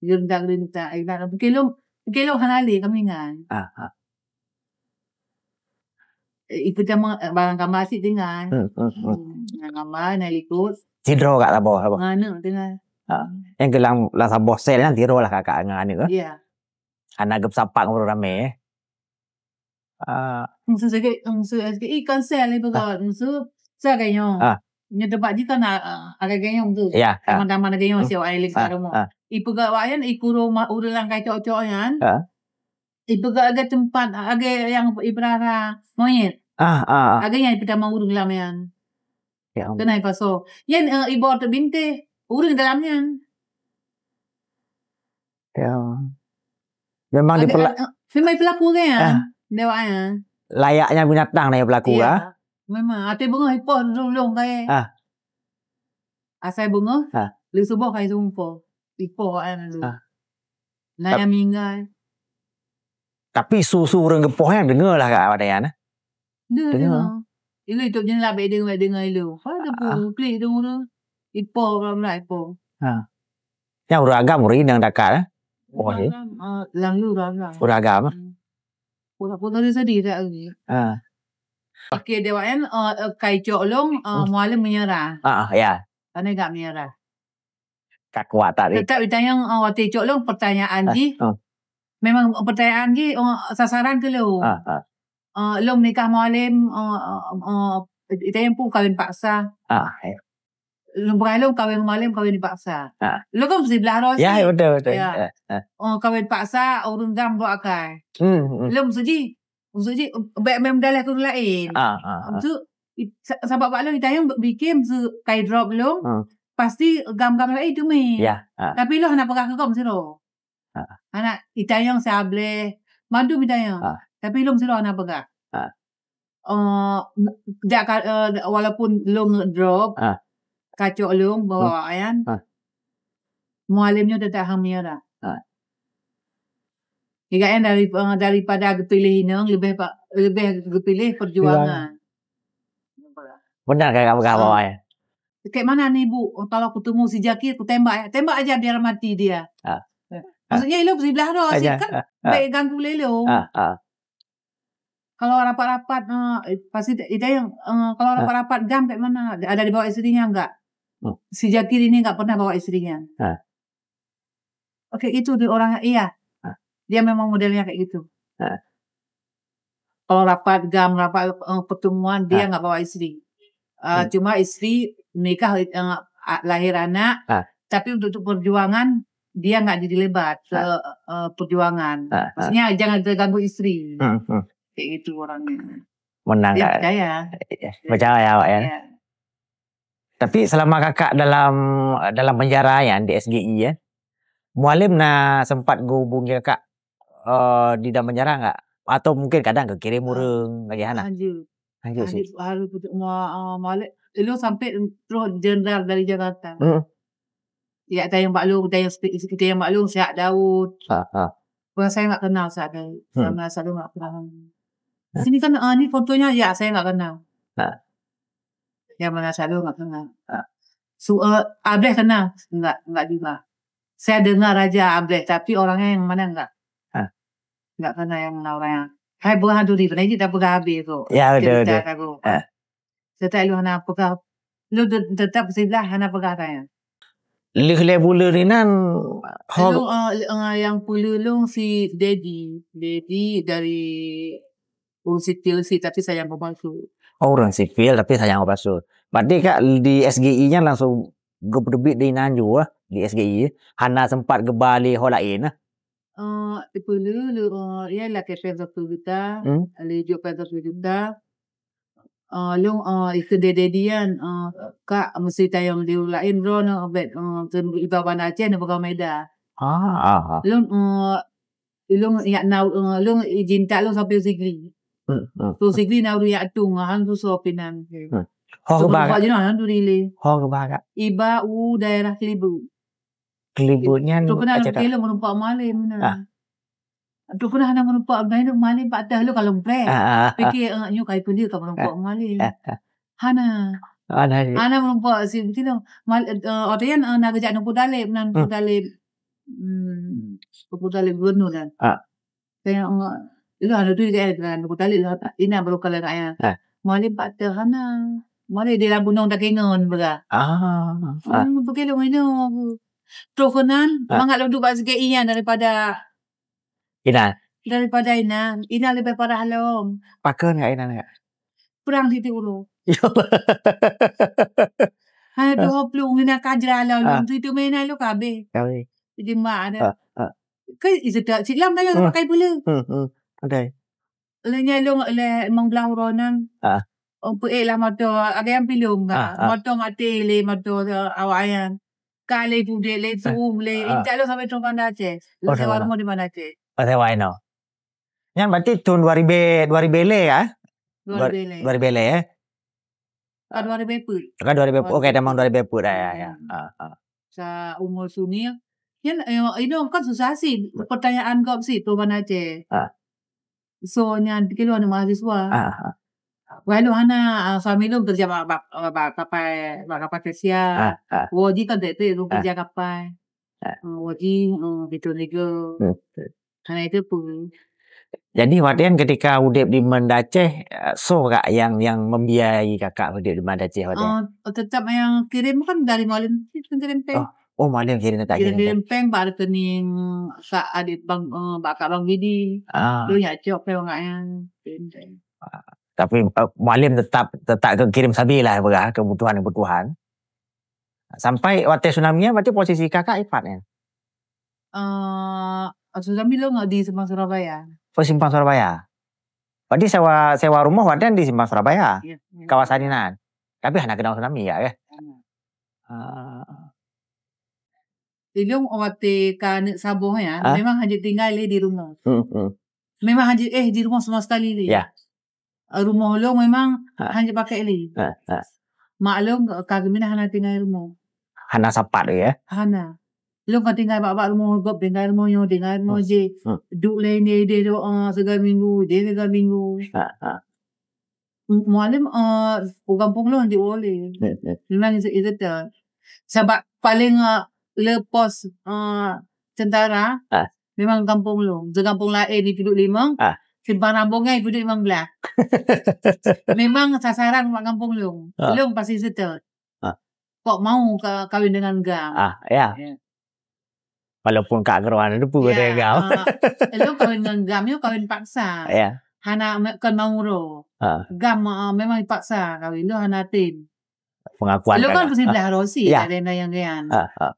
Geuntak-geuntak, ibarat mungkin lôn, mungkin lôn hana lé kami ngan. Ah, ah. Eh, ikut sama, eh, barang gambar asyik tinggal. Hmm, hmm, hmm. Hmm, barang gambar, na likôt. Sidroe kat saboh, saboh. Aneuk tinggal. Ha. Nyang keu lam, lam saboh sel nyan sidroe lah kakak ngon aneuk, eh? Ya. Hana geupeusapat ngon ureueng ramé, eh? Ah. Musu sikit, musu sikit. Ih, kan sel ni peugah. Musu, sel kayak nyoe. Ah. Nyoe tempat jih kan, ah, ah, agak kayak nyoe tu. Ya, ah. Taman-taman agak nyoe, hmm, siap air lagi ah, rumah. Ah. Ih, peugah awak nyan, ih, kuro ma-, ureueng lam kai cok-cok nyan. Ah. Ipeugah lagèe teumpat, lagèe nyang ipeurara monyét. Ah, ah, ah. Lagèe nyan ipeutama ureueng lam nyan. Ya Allah. Keunan ipasoe. Nyan, eh, iboh teubintéh ureueng dalam nyan. Ya Allah. Memang ada, dipela- eh, eh, memang pelaku ke ya? Ah. Dewa ya. Layaknya binatang na pelaku, iya, ah. Memang. Até beungoh ipoh lôn-lôn kai. Ah. Asai beungoh, ah, lheueh suboh kai seumpok. Ipoh awak nyan lôn. Ah. Na nyang meuninggai. Tapi su-su ureueng geupoh nyan deungoe lah kak awak nyan, eh? Deungoe, deungoe. Ilôn itôp jeuneulah bèk deungoe, bèk deungoe ilôn. Apa tu, ah, klik deungoe tu. Ipoh, bla-bla, ipoh. Ha. Nyan ureueng agam, ureueng inong takat, eh? Ureueng agam, ah, lam lu ureueng agam. Ureueng agam, eh? Hmm. Pura-pura sedih tak lagi. Ha. Okey, Dewan, eh, eh, kai cok lôn, eh, hmm, Mualem meunyeurah. Ah, ah, ya. Karena gak meunyeurah. Ka kuat tak, Rik? Tetap itanyong, oh, watèe cok lôn pertanyaan jih. Ah. Memang pertanyaan jih, oh, sasaran keu lôn. Ah, ah. Ah, lôn nikah Mualem, ah, ah, ah, itanyong pun kawin paksa. Ah, ya. Lôn peugah lôn kawin Mualem, kawin dipaksa. Ah. Lôn kan meusti blah droe. Ya, cit. Betul, betul. Ya. Ya, ya. Oh, kawin paksa, ureueng gam bak akai. Hmm, hmm. Lôn meusti jih, meusti jih, bèk meudalah keu ureueng laén. Ah, ah, ah. Meusti, i-, sa-, sabab bak lôn itanyong bèk kai drop lôn. Hmm. Pasti gam-gam laén teumé. Ya, ha. Tapi lôn hana peugah keu gam sidroe. Ha. Hana, itanyong sableh, mandum itanyong. Ha. Tapi lôn sidroe hana peugah. Ha. Eh, jak ka, eh, walaupun lôn drop, ha, kacok lôn bawa, hmm, awaknyan. Ha. Mualem nyoe teutap han meunyeurah. Ha. Iga nyan dari, eh, daripada geupiléh inong, leubeh pa-, leubeh geupiléh perjuangan. Perjuangan. Benar kan, kawan-kawan, perjuangan, ya? Kayak mana nih, Bu? Oh, kalau ketemu si Jaki, aku tembak ya. Tembak aja biar mati dia. Ah. Maksudnya, ilôn siblah tu, aja, kan? Ah, ah. Baik ganggu lé lôn. Ah, ah. Kalau rapat-rapat, eh, pasti ada yang, eh, kalau, ah, rapat-rapat gam kayak mana? Ada dibawa istrinya enggak? Hmm. Si Jaki ini enggak pernah bawa istrinya. Ah. Oke, itu dia orangnya, iya. Ah. Dia memang modelnya kayak gitu. Ah. Kalau rapat gam, rapat, eh, pertemuan, dia, ah, nggak bawa istri. Eh, hmm, cuma istri nikah, eh, a-, lahir anak, ah, tapi untuk, untuk perjuangan, dia nggak jadi lebat ke, ah, eh, perjuangan. Ah, ah. Maksudnya, jangan terganggu istri. Hmm, hmm. Kayak gitu orangnya. Menang, dia nggak percaya. Iya, percaya awak, ya. Iya. Tapi selama kakak dalam, dalam penjara, ya, di S G I, ya, Mualem na sempat geuhubungi kakak, eh, di dalam penjara enggak? Atau mungkin kadang geukirim, ah, ureueng lagi hana? Hanjeuet. Lanjut sih. Harus, harus, ma-, ah, Malik. Ilong sampai terus jenderal dari Jakarta. Hmm. Ya, tayang Bak Long, tayang spe-, tayang Bak Long, Siak Daud. Ha, ha. Wah, saya nggak kenal Siak Daud. Hmm. Saya merasa lu nggak kenal. Ha. Sini kan, ah, ni fotonya, ya, saya nggak kenal. Ha. Yang mana saya lu nggak kenal. Ha. Su-, eh, Ableh kenal? Nggak, nggak juga. Saya dengar aja Ableh, tapi orangnya yang mana nggak. Ha. Nggak kenal yang mana orangnya. Hai, bukan hantu di, pernah tak pegang habis tu. Ya, betul, cerita betul. Aku. Ha. Tetap lu hana peugah. Lu te-, tetap siblah hana peugah tanya. Lheueh lé buleuen inan, ho- Lu, ah, le-, ah, yang peuleu lôn si Dedi. Dedi dari ureueng sipil si, tapi sayang palsu. Oh, ureueng sipil tapi sayang palsu. Berarti kak di S G I nyan langsung geupeubiet di inan ju, ah, di S G I. Hana sempat geuba lé ho laén, ah. Eh, peuleu, le, eh, ya, lakée fans satu juta, hmm, le jok fans satu juta. Eh, lôn, eh, ikeu Dedi-Dedian, eh, kak meusti tayong di laén droeneuh, eh, bet, eh, iba Banda Aceh neupeugah Medan. Ah, ah, ah. Lôn, eh, lôn yak na, eh, lôn ijin tak lôn sampai Sigli. Hmm, hmm. Tu Sigli na ureueng yak tung, han tu so pinan. Hmm. Ho keuba kak? Alhamdulillah. Ho keuba kak? Iba u daerah Kelibu. Kelibu nyan. Tu keunan Aceh tak? Kilo meureumpok malem na. Ah. Tu keunan hana meureumpok malem, malem pat teuh lu kalau preh. Ah, ah, ah. Pikir, eh, nyoe kai peuleu ka meureumpok malem. Ah, ah. Hana. Hana. Hana meureumpok si kilo. Mal-, eh, otoyan, eh, na geujak Nungku Daleb, nan Nungku Daleb. Hmm. Nungku Daleb gubernur kan. Ah. Tengok, lu ada tu kan, bukan tali lah, ina baru kalau nak ya. Ah. Malem pat teuh hana. Malem di labu nong tak kengon bega. Ah. Ah. Hmm, pergi lu minum. Terus kenan, ah, mangat lu duduk bak sikit inya daripada ina. Daripada ina, ina lebih parah lom. Pakon enggak ina enggak? Perang di Tiro. Hai dua puluh ina kajra lom, ah, tu itu main lu kabeh. Kabeh. Jadi mak ada. Ah, ah. Kan isedak cit lam dah, hmm, pakai pula. Hmm, hmm. Ada. Lenya long le mong belah uronan. Ah. Ong peuek lah moto, ada yang pilong ka. Ah, ah. Moto mati le moto awak ayan. Kali tu dek le tu le. Ah. Intak lo sampai tu Banda Aceh. Lo sewa rumah di Banda Aceh. Oh, sewa ino. Nyan berarti tahun dua ribu, dua ribu le ya? Dua ribu le. Dua ribu le ya? Ka dua ribu peuet. Ka dua ribu peuet. Okey, tamong dua ribu peuet dah, ya, ya. Hmm. Ha, ha. Sa umur sunyi. Nyan, eh, ini kan susah sih. Pertanyaan kau sih, tu Banda Aceh. Ha. So, nyan kilo aneuk mahasiswa. Ha, ha. Walau hana, ah, suami lu kerja bak, bak, bak kapal, bak kapal Tesia. Ha, ha. Woji kan tak tu, kerja kapal. Ha. Ah, Woji, ah, gitu juga. Hmm. Hana itu pun. Jadi, watèe nyan ketika udép di Banda Aceh, eh, soe kak nyang, nyang membiayai kakak udép di Banda Aceh watèe nyan? Eh, tetap yang kirim kan dari Mualem, kirim pèng. Oh, oh, Mualem kirim, tak kirim pèng. Kirim pèng bak rekening kak adik bang, eh, bak kak Bang Gidi. Ah. Tu nyak cok pèng kak nyan, kirim pèng. Ah, tapi, eh, Mualem tetap, tetap ke kirim sabe lah, beurah kebutuhan-kebutuhan. Sampai watèe tsunami nyan, berarti posisi kakak ipat nyan? Eh, tsunami lôn di Simpang Surabaya. Oh, Simpang Surabaya. Berarti sewa, sewa rumoh watèe nyan di Simpang Surabaya. Ya, ya. Kawasan inan. Tapi hana keunong tsunami ya, ya? Hana. Ah. Ilong watèe ka aneuk saboh nyan, ah, memang hana tinggai lé di rumoh. Hmm, hmm. Memang hana, eh, di rumoh sama sekali lé. Ya. Rumoh lôn memang, ha, hana pakai lé. Ha, ha. Mak lôn ka geuminah hana tinggai rumoh. Hana sapat lé, ya? Hana. Lôn ka tinggai bak-bak rumoh gob, tinggai rumoh nyoe, tinggai rumoh jih. Hmm. Duek lé idéh-idéh doa, sigoe minggu, idéh sigoe minggu. Ha, ha. M-, Mualem, eh, u gampông lôn di Wole. Hmm, hmm. Memang itu, itu tu. Sabab paling, eh, le pos, eh, tentara, ah, memang gampông lôn. Di gampông laén di Piduk Limong, ah, Simpang Rambong nyan Piduk Limong Blah. Memang sasaran bak gampông lôn. Ah. Lôn pasti seutôt. Ah. Kok mau ka-, kawin dengan GAM. Ah, ya. Ya. Walaupun kak keruan itu pun ada GAM. Ah, lôn kawin dengan GAM, nyoe kawin paksa. Ya. Hana me-, kon mau ro. Ah. GAM, ah, memang dipaksa kawin, lôn hana tem. Pengakuan lôn kan. Kan pasti belah rosi, ya, ada yang layan. Ha, ha.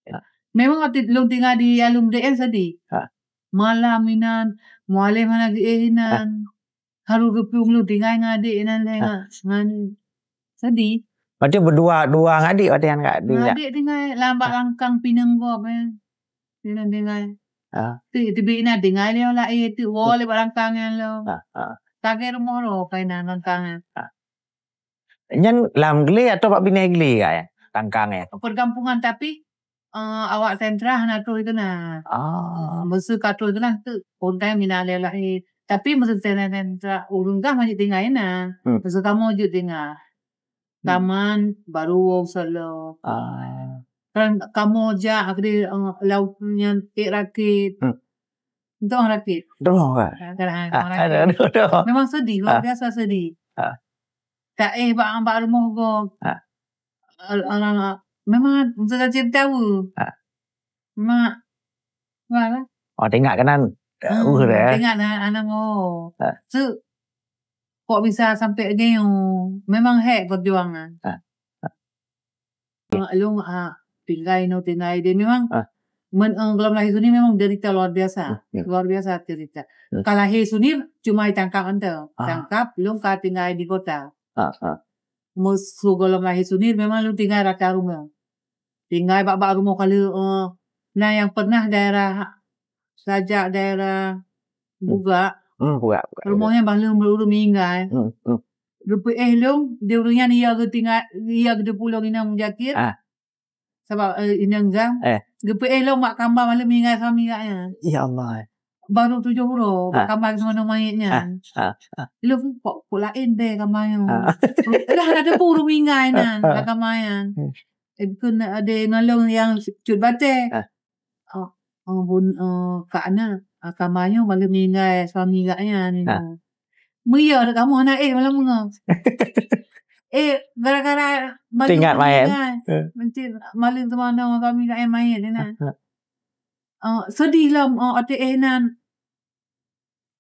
Ha. Memang waktu lôn tinggal di Alun Dek kan sedih. Ha. Malam inan, Mualem hana geuéh inan. Ha. Harus geuplueng lôn tinggal ngon adik inan, ha, ngon, ngon sedih. Berarti berdua, dua ngon adik, berarti kan, Kak? Ngon adik tinggal lam bak rangkang pinang gob, eh. Tinggai-tinggai. Ah. Tu, tu bina tinggai lé orang lain tu. Wo lé barang tangan lo. Ah, ah. Lagèe rumoh droe kainan tangkang nyan. Nyan lam glé atau bak binéh glé ka ya? Tangkang ya. Perkampungan tapi, eh, awak sentra hana troh keunan. Ah. Meuseu ka troh keunan tu, konten mina lé lahé. Tapi meuseu sentra ureueng gah masih tinggai na. Hmm. Meuseu kamoe jeuet tinggai. Hmm. Taman baru wong solo. Ah. Kan kamoe jak akhirnya, eh, laut nyan ék rakit. Hmm. Entong rakit. Droe ka? Ah, kan, ah, Ah, kan aduh, rakit. Aduh, aduh. Memang sedih, luar Ah. biasa sedih. Ah. Tak eh bak, bak rumoh gob. Ah. Al-, al-, memang sudah cerita bu. Ah. Mak. Mak lah. Oh, tengok kanan. Hmm, Uh, dah. Tengok dah, anak oh. Ah. Su, kok bisa sampai lagi, oh. Memang hek perjuangan. Ah. Ah. Ah, lôn, ah, tinggai inoe, tinggai idéh. Memang Ah. men, eh, gohlom lahé Sunir memang derita luar biasa. Hmm, ya. Luar biasa derita. Hmm. Ka lahé Sunir cuma ditangkap mantong. Ah. Tangkap, lôn ka tinggai di kota. Ah, ah. Meuseu gohlom lahé Sunir memang lôn tinggai rata rumoh. Tinggai bak-bak rumoh kali, eh, na nyang pernah daerah Sajak, daerah Hmm. Bugak. Hmm, Bugak, Bugak. Rumoh nyan bah lôn ureueng meuninggai. Hmm, hmm. Geupeuéh lôn, di ureueng nyan ia geutinggai, ia geuteupeue lôn inong Muzakir. Ah. Sabab, eh, inong Zam. Eh. Geupeuéh lôn bak kama bah lôn meuninggai suami geuh nyan. Ya Allah. Baru tujoh uroe, bak Ah. kama seumanoe manyét nyan. Ah, ah, ah. Lôn kok, kok laén deh kama nyan. Ah. Dah ada pun ureueng meuninggai nyan, Ah, ah. bak kama nyan. Hmm. Eh, keuneuk ada ngon lôn nyang cut batée. Ah. Oh, oh, bun, oh, kak na, ah, kama nyoe bah lôn meuninggai suami geuh nyan. Ah. Meuyah dak kamoe hana éh malam nyoe. Eh, gara-gara bah lôn Teuingat manyét. meuninggai. Eh. Mungkin bah lôn seumanoe suami geuh nyan manyét na. Ah, ah. Ah, sedih lom, oh, até éh nan.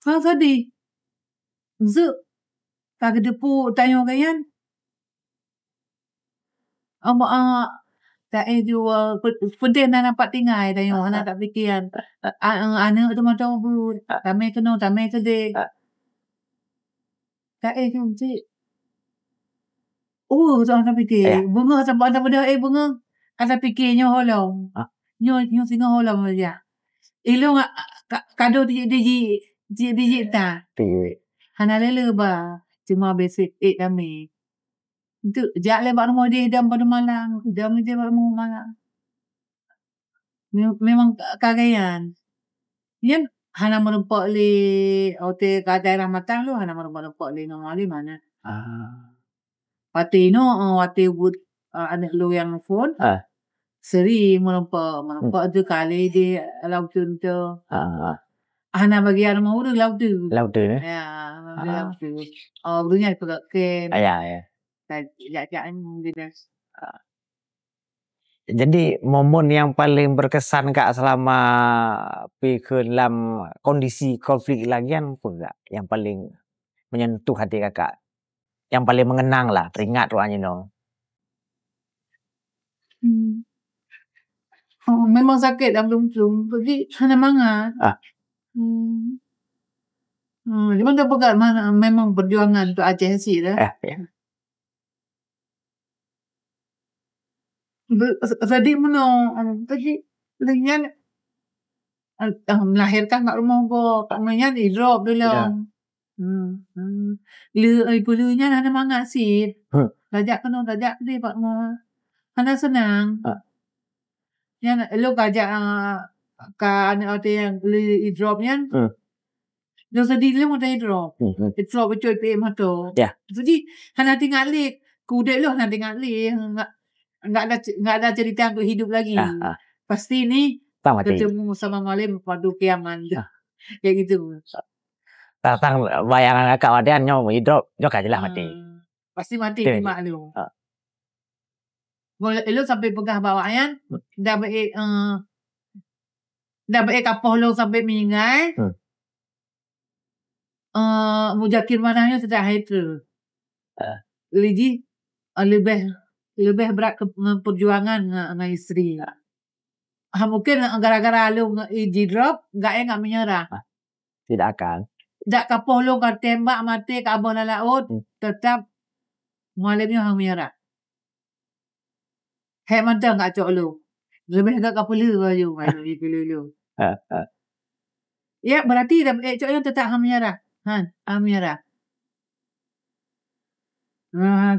Hana sedih. Zeu ka geuteupeue tanyoe geuh nyan. Ama, a, ta-, eh, ju, eh, pe-, peudeh na nampak tinggai tanyoe, hana tapiké. A, a, aneuk teuma teuh ubeut, tamé keunoe, tamé keudeh. Ta-, eh, tu cit. Oh, soal tapiké. Ya. Beungoh sampoe, sampoe dah, eh, beungoh. Ka tapiké nyoe holong. Ah. Nyoe, nyoe singoh holong saja. Ilong, a, ka, kado tijik-tijik, tijik-tijik ta. Tijik. Hana lé-lé ba, cuma basic eh tamé. Enteuk jak lé bak rumoh deh dam pada malam, dam je bak rumoh malam. Me-, memang ka-, kagaian. Nyan hana meureumpok lé, watèe ka daerah Matang lôn hana meureumpok-reumpok lé ngon Mualem hana. Ah. Watèe inoe, eh, watèe buet, eh, aneuk lôn nyang phon. Ah. Seri meureumpok, meureumpok tu kali di laut tu. Ah, ah. Hana bagian rumah ureueng laut tu. Laut tu, eh? Ya, Ah. Laut tu. Oh, ureueng nyan peugah kem. Ah, ya, ya. Dan jak-jak ni dia dah. Ah. Jadi, momen yang paling berkesan, Kak, selama pi keu lam kondisi konflik lagèe nyan pun, Kak, yang paling menyentuh hati Kakak? Yang paling mengenang lah, teringat wak nyoe. Hmm. Oh, memang sakét lam lungkung. Jadi, hana mangat. Ah. Hmm. Hmm, cuma dah peugah mana, memang perjuangan untuk Aceh sih dah. Eh, ya. Be-, jadi meunoe, jadi lheueh nyan, eh, melahirkan kat rumoh gob, kat rumoh nyan idrop dulu. Ya. Hmm, hmm. Le, eh, peulheueh nyan hana mangat sit. Huh. Tajak keunoe, tajak keudeh bak rumoh. Hana seunang. Ah. Nyan, lôn ka jak, ah, ka aneuk watèe nyang le idrop nyan. Hmm. Lôn sedih lé mata idrop. Hmm, hmm. Idrop beutôi pih mata. Ya. Jadi, hana teuingat lé. Keu udép lôn hana teuingat lé. Enggak, enggak ada ce-, enggak ada cerita untuk hidup lagi. Ah, ah. Pasti ni Tang mati. Ketemu sama Mualem padu kiamat. Ah. Kayak gitu. Tang, tang bayangan kakak wadean nyoe idrop, nyoe ka jeulaih mati. Ah. Pasti mati. Betul. Mak lu. Ah. Mula lôn sampai peugah bak awak nyan, hmm, dah baik, eh, dah baik kapoh lôn sampai meuninggai. Hmm. Eh, Muzakir Manaf nyoe sudah hai treuk. Ah. Liji, eh, leubeh, leubeh brat keu, ngon perjuangan ngon, ngon isteri. Ah. Ha, mungkin gara-gara lôn ngon, eh, jidrop, enggak, eh, enggak menyerah. Ah. Tidak akan. Dak kapoh lôn ka tembak maté ka abah lam laôt, hmm, tetap Mualem nyoe hana menyerah. Hék mantong ka cok lôn. Leubeh gak ka peuleueh baju, baju di peuleueh lôn. Ha, ha. Ya, berarti dak ék cok nyoe tetap hana menyerah. Han, hana menyerah. Ah,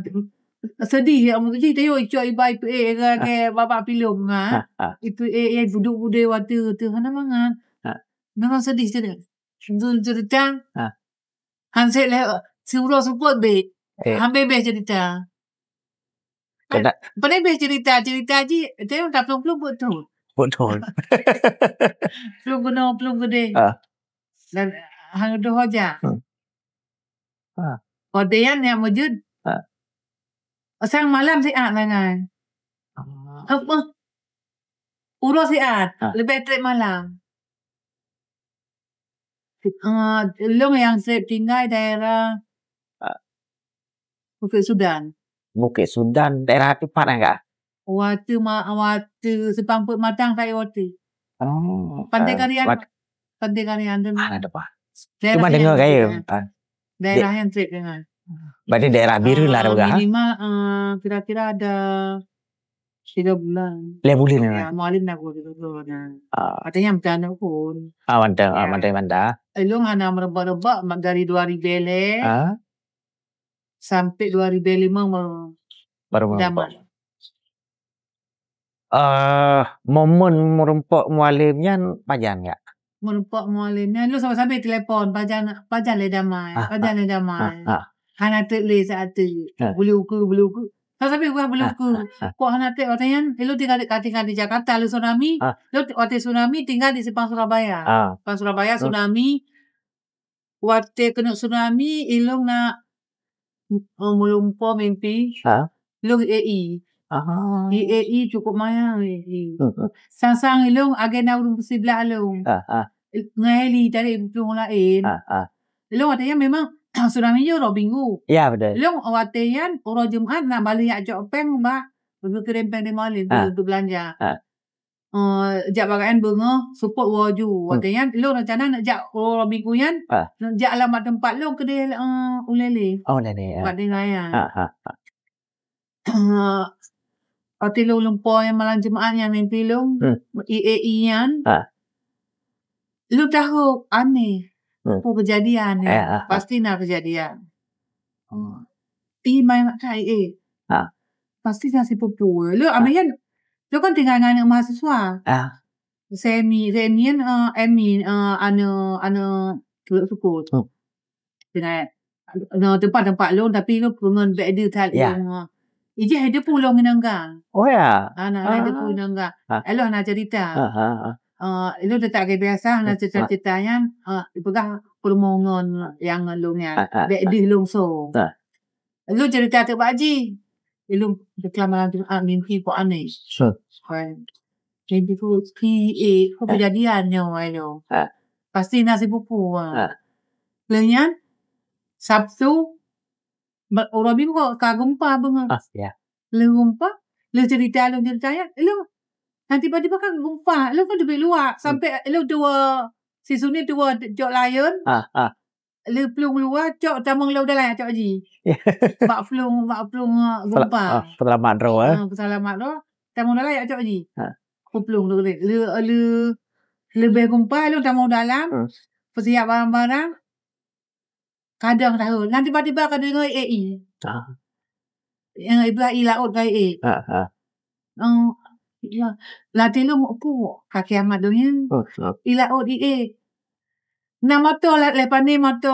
sedih ya, mungkin tayok icok ibai pe eh, ke babak pilom ha. Itu eh, eh, buduk budai waktu tu hana mangat. Memang sedih tu dah. Zul cerita. Hansek leh, si uroe seupôt beh. Eh. Hambé beh cerita. Kena. Pane beh cerita, cerita ji, tayok taplueng-plueng beutôi. Beutôi. Plueng keunoe, plueng keudeh. Ah. Dan hang doh aja. Hmm. Ah. Kodean yang mujud. Ah. Sang malam siat mangan. Ah. Apa? Uroe siat, ah, lebih trek malam. Ah, lôn nyang trek tinggai daerah, ah, Bukit Sudan. Bukit Sudan, daerah tepat kan, Kak? Watèe ma-, watèe Simpang Peuet Matang, Kak, watèe. Oh, Pantai ah, Karian. Wat-, Pantai Karian tu. Ah, ada apa? Daerah Cuma yang dengar trek, gaya. Ah. Daerah yang trek dengan. Berarti daerah Bireuen lah, ah, dah, ha? Minimal, ah, kira-kira ada tiga bulan. Lhèe buleuen, ya, ya. Mualem dah guru dulu, nah. Ah. Katanya macam mana pun. Ah, mantap, ah, ya. Mantap, mantap. Ilôn hana meureubak-reubak, ma-, dari dua ribu lhèe. Ah. Sampai dua ribu lima baru Baru damai. Meurumpok. Eh, momen meurumpok mualem nyan pajan, Kak? Meurumpok mualem nyan, lôn sabe-sabe telepon, pajan, pajan lé damai, ah, pajan ah, lé damai. Ah, ah. Hana trek lé saat tu. Ah. Beli uku, beli uku. Sabe-sabe wah beli uku. Ah, ah, ah. Kok hana trek watèe nyan, ilôn tinggai di, ka tinggai di Jakarta, lôn tsunami. Ah. Lôn watèe tsunami tinggai di Simpang Surabaya. Ah. Simpang Surabaya, ah, tsunami. Watèe keuneuk tsunami, ilôn na, eh, meulumpo mimpi. Ha? Lôn i A E. Ah. I A E cukup manyang i A E. Hmm, hmm. Sang-sang ilôn agenda ureueng siblah lôn. Ah, ah. Ngon heli dari ureueng laén. Ah, ah. Ilôn watèe nyan memang tsunami nyoe uroe Minggu. Ya, betul. Ilôn watèe nyan uroe Jumat na balik jak cok péng bak, geukirém péng di Malin, ah, untuk belanja. Ah. Eh, jak bak K N beungoh seupôt woe ju. Hmm. Watèe nyan lôn rencana neuk jak, oh, minggu nyan, ah, neuk jak lam bak teumpat lôn keudeh, eh, ulèe lé. Oh, ulèe lé, ya. Bak tinggai nyan. Ha, ha, ha. Eh, watèe lôn lumpo nyang malam Jumat nyan mimpi lôn, hmm, i A E nyan. Ha. Lôn tahu aneh. Hmm. Peue keujadian nyan. Eh, ha, ha. Pasti na keujadian. Hmm. Ih, mai mak kai, eh. Ha. Pasti na sipupu. Lôn, ha, abis nyan, lôn kan tinggai ngon aneuk mahasiswa. Ah. Semi, Semi nyan, eh, Emi, eh, aneuk, aneuk tulok sukut. Hmm. Tinggai, na teumpat-teumpat lôn, tapi lôn peungon bèk deuh that, ya, lôn, eh. Ijih hai depu lôn inong gang. Oh, ya? Ah, na, hai depu inong gang. Ah. Ilôn na cerita. Ah, ah, ah. Eh, ilôn teutap lagèe biasa, na cerita-cerita nyan, eh, ipeugah peurumoh ngon nyang lôn nyan. Ah, ah, ah. Bèk deuh lôn so. Ah. Lôn cerita teuk bak jih. Ilôn diklam malam Jumat mimpi kok aneh. Hmm. Hai. Mimpi ku, ki, eh, ku kejadian nyoe, hai lo. Ha. Pasti na sipupu, ha. Ha. Lheuh nyan, Sabtu, ba-, uroe Minggu ka gempa beungoh. Ah, ya. Lheuh gempa, lheuh cerita, lheuh cerita nyan, ilôn, na tiba-tiba ka gempa, ilôn kan teubiet luwa, hmm, sampai ilôn tuwo, si Suni tuwo jok layon. Ah, ah. Lheuh plueng luwa cok tamong lom dalam cok jih. Bak plueng, bak plueng, eh, gempa. Ah, peusalamat droe, eh? Ah, peusalamat droe. Tamong dalam cok jih. Ha. Peuplueng lom lé. Lheuh, lheuh, leubeh gempa lom tamong dalam. Hmm. Peusiap barang-barang. Kadang tahu. Nanti tiba-tiba ka deungoe i A E. Ah. Nyang ibarat i laôt ka i A E. Ha, ha. Oh, ya. Latih lôn, "Apo, ka kiamat donya?" Oh, oh. I laôt i A E. Na moto la-, lepas ni moto,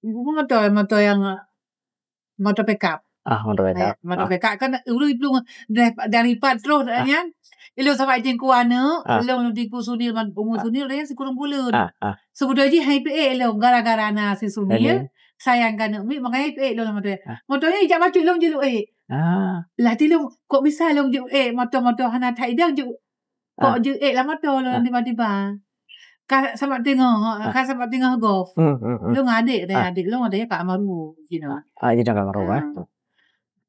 moto, moto nyang, moto pickup. Ah, moto pickup. Eh, moto pickup kan ureueng iplueng dari, dari pat troh nyan. Ilôn sapat jingku aneuk, ilôn di ku Sunil, man-, umu Sunil, dia sikureueng buleuen. Ah, ah. Sebetul jih hai peuék lôn gara-gara na si Sunil, sayang ka aneuk miet, makanya peuék lôn moto. Ah. Moto nyan ijak bacut lôn jiluk ék. Ah. Lah ti lôn, kok bisa lôn jiluk ék, moto-moto hana that idang jiluk. Kok jiluk ék lah moto lôn tiba-tiba. Ka sapat teungoh, ka sapat teungoh gob. Hmm, hmm, hmm. Lôn adék, adék lôn, adék ka almarhum, you know. Ah, jadi ka almarhum, eh.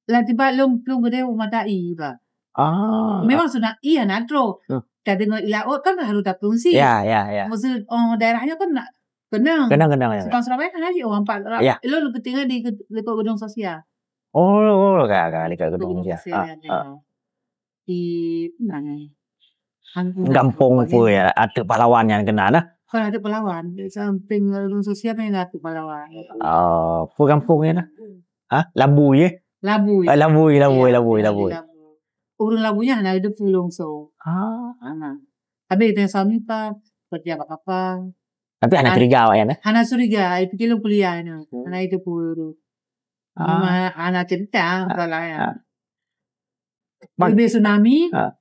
Lah tiba lôn plueng keudéh u mata ie, bah. Ah. Memang sunat ie na troh. Hmm. Tadeungoe i laôt kan harôh taplueng sie. Ya, ya, ya. Maksud, oh, daerah nyoe kan na keunong. Keunong, keunong, ya. Simpang Surabaya kan laju, oh, empat. Ya. Lôn peutinggai di ke-, likot gedong sosial. Oh, oh, ka, ka, likot gedong sosial. Ah, ah. Di, mana? Gampông peue ya, ateueh pahlawan nyan keunan, nah. Kon ateueh Palawan, di sampéng ureueng sosial nyan ateueh Palawan. Oh, peue gampông nyan? Ha? Labui, eh? Labui. Ah, Labui, Labui, Ya, Labui, Labui. Labui. Ureueng Labui nyan hana teupeue lôn soe. Ah. Hana. Tapi dia suami pan kerja bak kapal. Tapi hana Ah. curiga awak nyan, eh? Hana curiga, ai pikir lôn kuliah nyan. Hmm. Hana teupeue ureueng. Ah. Memang hana cerita Ah. masalah nyan. Ah. Ban- Leubeh tsunami, Ah.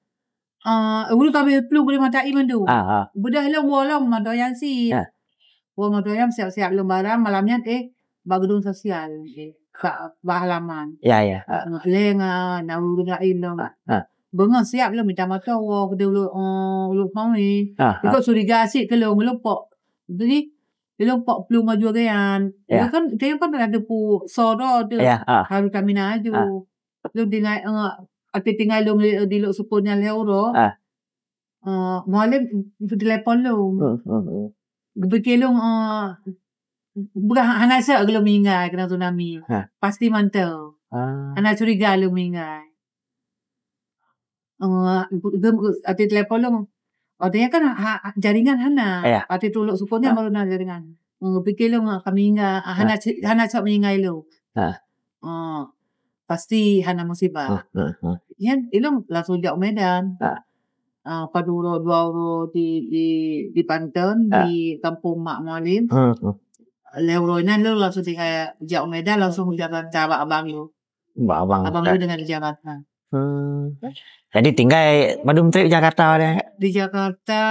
ah, ureueng ka beuh plueng beude mata ie mandum. Ah, ah. Beudôh lom, woe lom, mantong nyang sit. Ah. Woe mantong nyang siap-siap lom barang, malam nyan, eh, bak geudong sosial, eh, bak, bak halaman. Ya, ya. Ah. Lé ngon, na ureueng laén lom. Ah, ah. Beungoh siap lom, mita mantong woe keudeh ulôn, eh, ulôn famili. Ah, ah. Ikot curiga sit keu lôn, lôn pok. Jadi, lôn pok plueng baju agaian. Ya. Lôn kan, kayém kan ada pu sodo tu. Ya, ah. Harus kamina aju. Ah. Lôn tinggai, eh, até tinggai lôn di, di Lhoksukon nyan lhèe uroe. Ah. Eh, Mualem telepon lôn. Hmm, hmm, hmm. Geupike lôn, eh, bukan hana seuh lôn meuninggai keunan tsunami. Ha. Pasti mantong. Ah. Hana curiga lôn meuninggai. Eh, até telepon lôn. Até nyan kan ha, ha, jaringan hana. Ya. Até tulok sukon nyan Ha. baru na jaringan. Eh, geupike lôn, eh, ka meuninggai, ah, hana Ha. ce-, hana seuh meuninggai lôn. Ha. Ah, pasti hana musibah. Hmm, hmm, hmm. Nyan, ilôn langsung jak u Medan. Ha. Ah, padub uroe, dua uroe di, di, di Panton, Ha. di kampung mak Mualem. Hmm, hmm. Lhèe uroe nyan lôn langsung tinggai jak u Medan, langsung u Jakarta bak abang lôn. Bak abang Abang Jakarta. lôn tinggai di Jakarta. Hmm. Jadi tinggai padum trép Jakarta deh? Di Jakarta,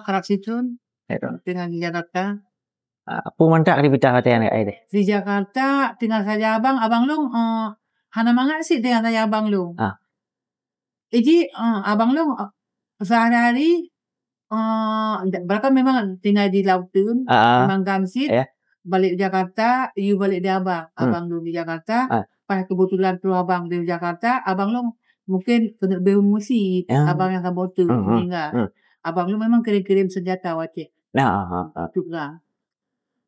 karab sithon. Ya, tu. Tinggai di Jakarta. Ah, peue mantong aktivitas watèe nyan, eh, deh? Di Jakarta, tinggai saja abang, abang lôn, eh, hana mangat sit tinggai saja abang lôn. Ah. Iji, eh, abang lôn, eh, sehari-hari, eh, da-, barangkapeue memang tinggai di Lauteun, Ah, ah. memang gam sit, Ya. balek Jakarta, yue balek di abang. Hmm. Abang lôn di Jakarta, Ah. pas kebetulan troh abang di Jakarta, abang lôn mungkin keuneuk beuh meusi, Ya. abang nyang saboh teuk Hmm, hmm, meuninggai. hmm. Abang lôn memang kirém-kirém seunjata watèe. Nah, ah, ah, ah. Tukang.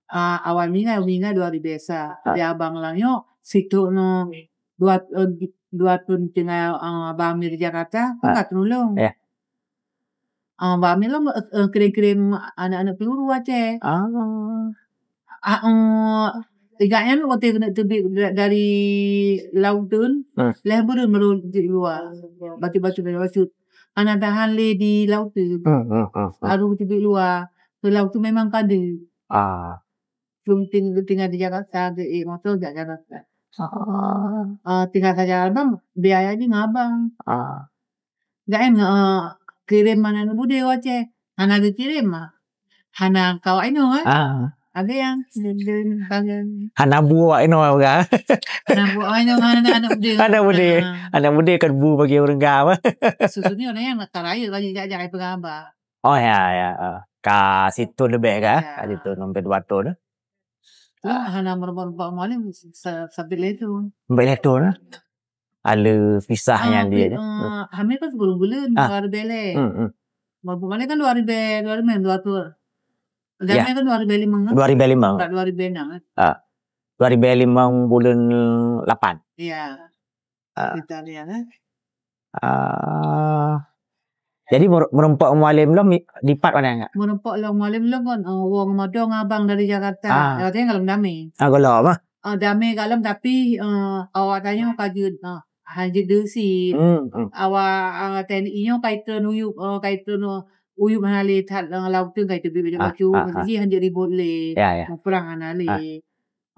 Ah, awai meuninggai, meuninggai dua hari biasa. Ah. Di abang lôn nyoe, sithon nyoe dua, eh, dua thon tinggai, ah, bak Amir di Jakarta, Ah. ka tulông. Ya. Ah, bak Amir lôn, eh, eh, kirém-kirém aneuk-aneuk peluru watèe. Ah. Ah, eh, ingat nyan watèe keuneuk teubiet da-, dari Lauteun, Hmm. lhèe buleuen baru di luwa. Bacut-bacut, bacut. Hana tahan lé di Lauteun. Hmm, hmm, hmm, hmm. Baru teubiet luwa. Di Lauteun memang ka deuh. Ah. Lôn ting-, tinggai di Jakarta, geuék moto jak Jakarta. Ah. Ah, tinggai saja abang, biaya jih ngon abang. Ah. Gak en, eh, kirém aneuk budé watèe. Hana geukirém, ah. Hana kawak inoe, eh. Ah. Ada nyang dendeng, kangen. Hana bu awak inoe, kan? Hana bu awak inoe, hana aneuk budé. Aneuk budé. Ah. Aneuk budé kan bu bagi ureueng gam. Susu ni orang yang nak tarayek lagi jak-jak peugah haba. Oh, ya, ya, ah. Ka sithon leubeh kah? Ya. Ka sithon sampai dua thon. Wah, hana meureumpok-reumpok Mualem sa-, sampai lhèe thon. Sampai lhèe thon, ah. Ada pisah Ah, nyan dia pi-, tu. eh, hamil kan sepuluh bulan, Ah. dua ribu lhèe. Hmm, hmm. Meureumpok Mualem kan dua ribu, dua ribu, dua thon. Ya. Damai kan dua ribu lima, kan? Dua ribu lima. Tak dua ribu enam, kan? Ah. Dua ribu lima bulan lapan. Ya. Ah. Italia, kan? Ah. Jadi, meureu-, meureumpok Mualem lom mi-, dipat pada enggak? Meureumpok lom Mualem lom kan, eh, wong mantong abang dari Jakarta. Ah. Katanya kalau damai. Ah, kalau apa? Ah, damai kat lom, tapi, eh, awak tanyoe ka jeuet, eh, hana jeuet deuh sit. Hmm, hmm. Awak, eh, T N I nyoe ka itreun uyueb, eh, ka itreun, eh, uyueb hana lé that, eh, Lauteun ka iteubiet baju Ah, bacut, ah, ah. Jadi hana jeuet ribot lé. Ya, ya. Muprang hana lé. Ah.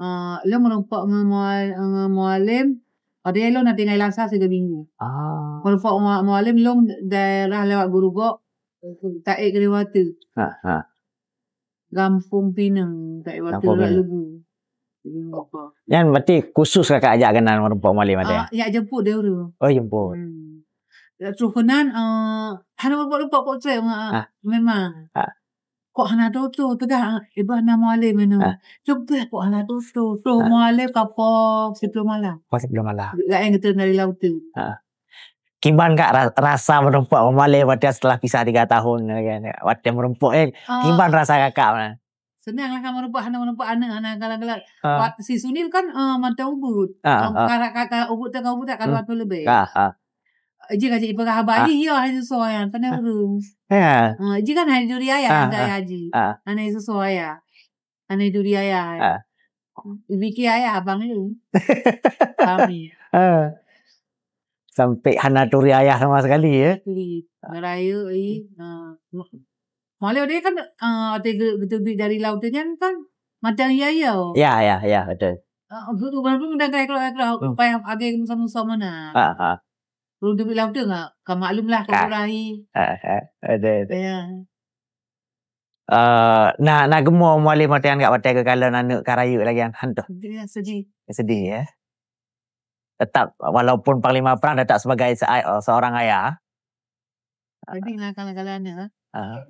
Ah, lôn meureumpok ngon Mua-, ngon Mualem, padahai lôn na tinggai Langsa sigoe minggu. Ah. Meureumpok Mua-, Mualem lôn daerah lewat Gurugok, taék keu Watèe. Ha, ha. Gampông Pineung, taék Watèe Gampông Pineung. Leubu. Jadi, meureumpok. Nyan berarti khusus kakak ajak keunan meureumpok Mualem ada? Ah, jak jemput dia dulu. Oh, jemput. Hmm. Jak troh keunan, eh, hana meureumpok-reumpok pok trép, eh, Ah. memang. Ah. Kok hana toto, teuga, eh, bah na Mualem inoe. Ah. Leubeh kok hana toto. Troh Ah. Mualem ka poh siplôh malam. Poh siplôh malam. Laén geutreun dari Lauteun. Ah. Kiban kak ra-, rasa meureumpok Mualem watèe setelah pisah tiga tahun, kan? Watèe meureumpok, eh, Ah. kiban rasa kakak, mana? Seunang lah ka meureumpok, hana meureumpok aneuk, hana galak-galak. Ah. Wat-, si Sunil kan, eh, mantong ubit. Ah, Ka-, ah. ka-, ka-, ka ubit, ka ubit, ka Ah. dua thon leubeh. Ah, ah. Jih ka jipeugah haba Ah. jih, ya, hai susoe ayah, keuneuk ureueng. Ya. Ha, jih kan hai duri ayah, Ah, hai ah, haji. ah. Hana susoe ayah. Hana duri ayah. Ah. Dipike ayah abang lu. Kami. Ah. Sampai hana turi ayah sama sekali, ya? Jadi, ngerayu, i, ah, malah dia kan, ah, ada ge-, geteubiet dari laut tu kan, kan, macam iya, iya. Ya, ya, ya, betul. Ah, guru baru dah kayak kalau, kalau Hmm. payah agak musa-musa mana. Ah, ah. Belum terbit laut tu enggak, kan maklum lah, Ah. kau rai. Ah, ah, ada, ada. Ya. Eh, na, na geumo mualim watèe nyan, watèe geukalon aneuk ka rayeuk lagèe nyan, han toh? Dia sedih. Sedih, ya. Tetap, walaupun panglima perang, tetap sebagai se-, seorang ayah. Jadi, nakal-nakal aneuk, eh? Ah.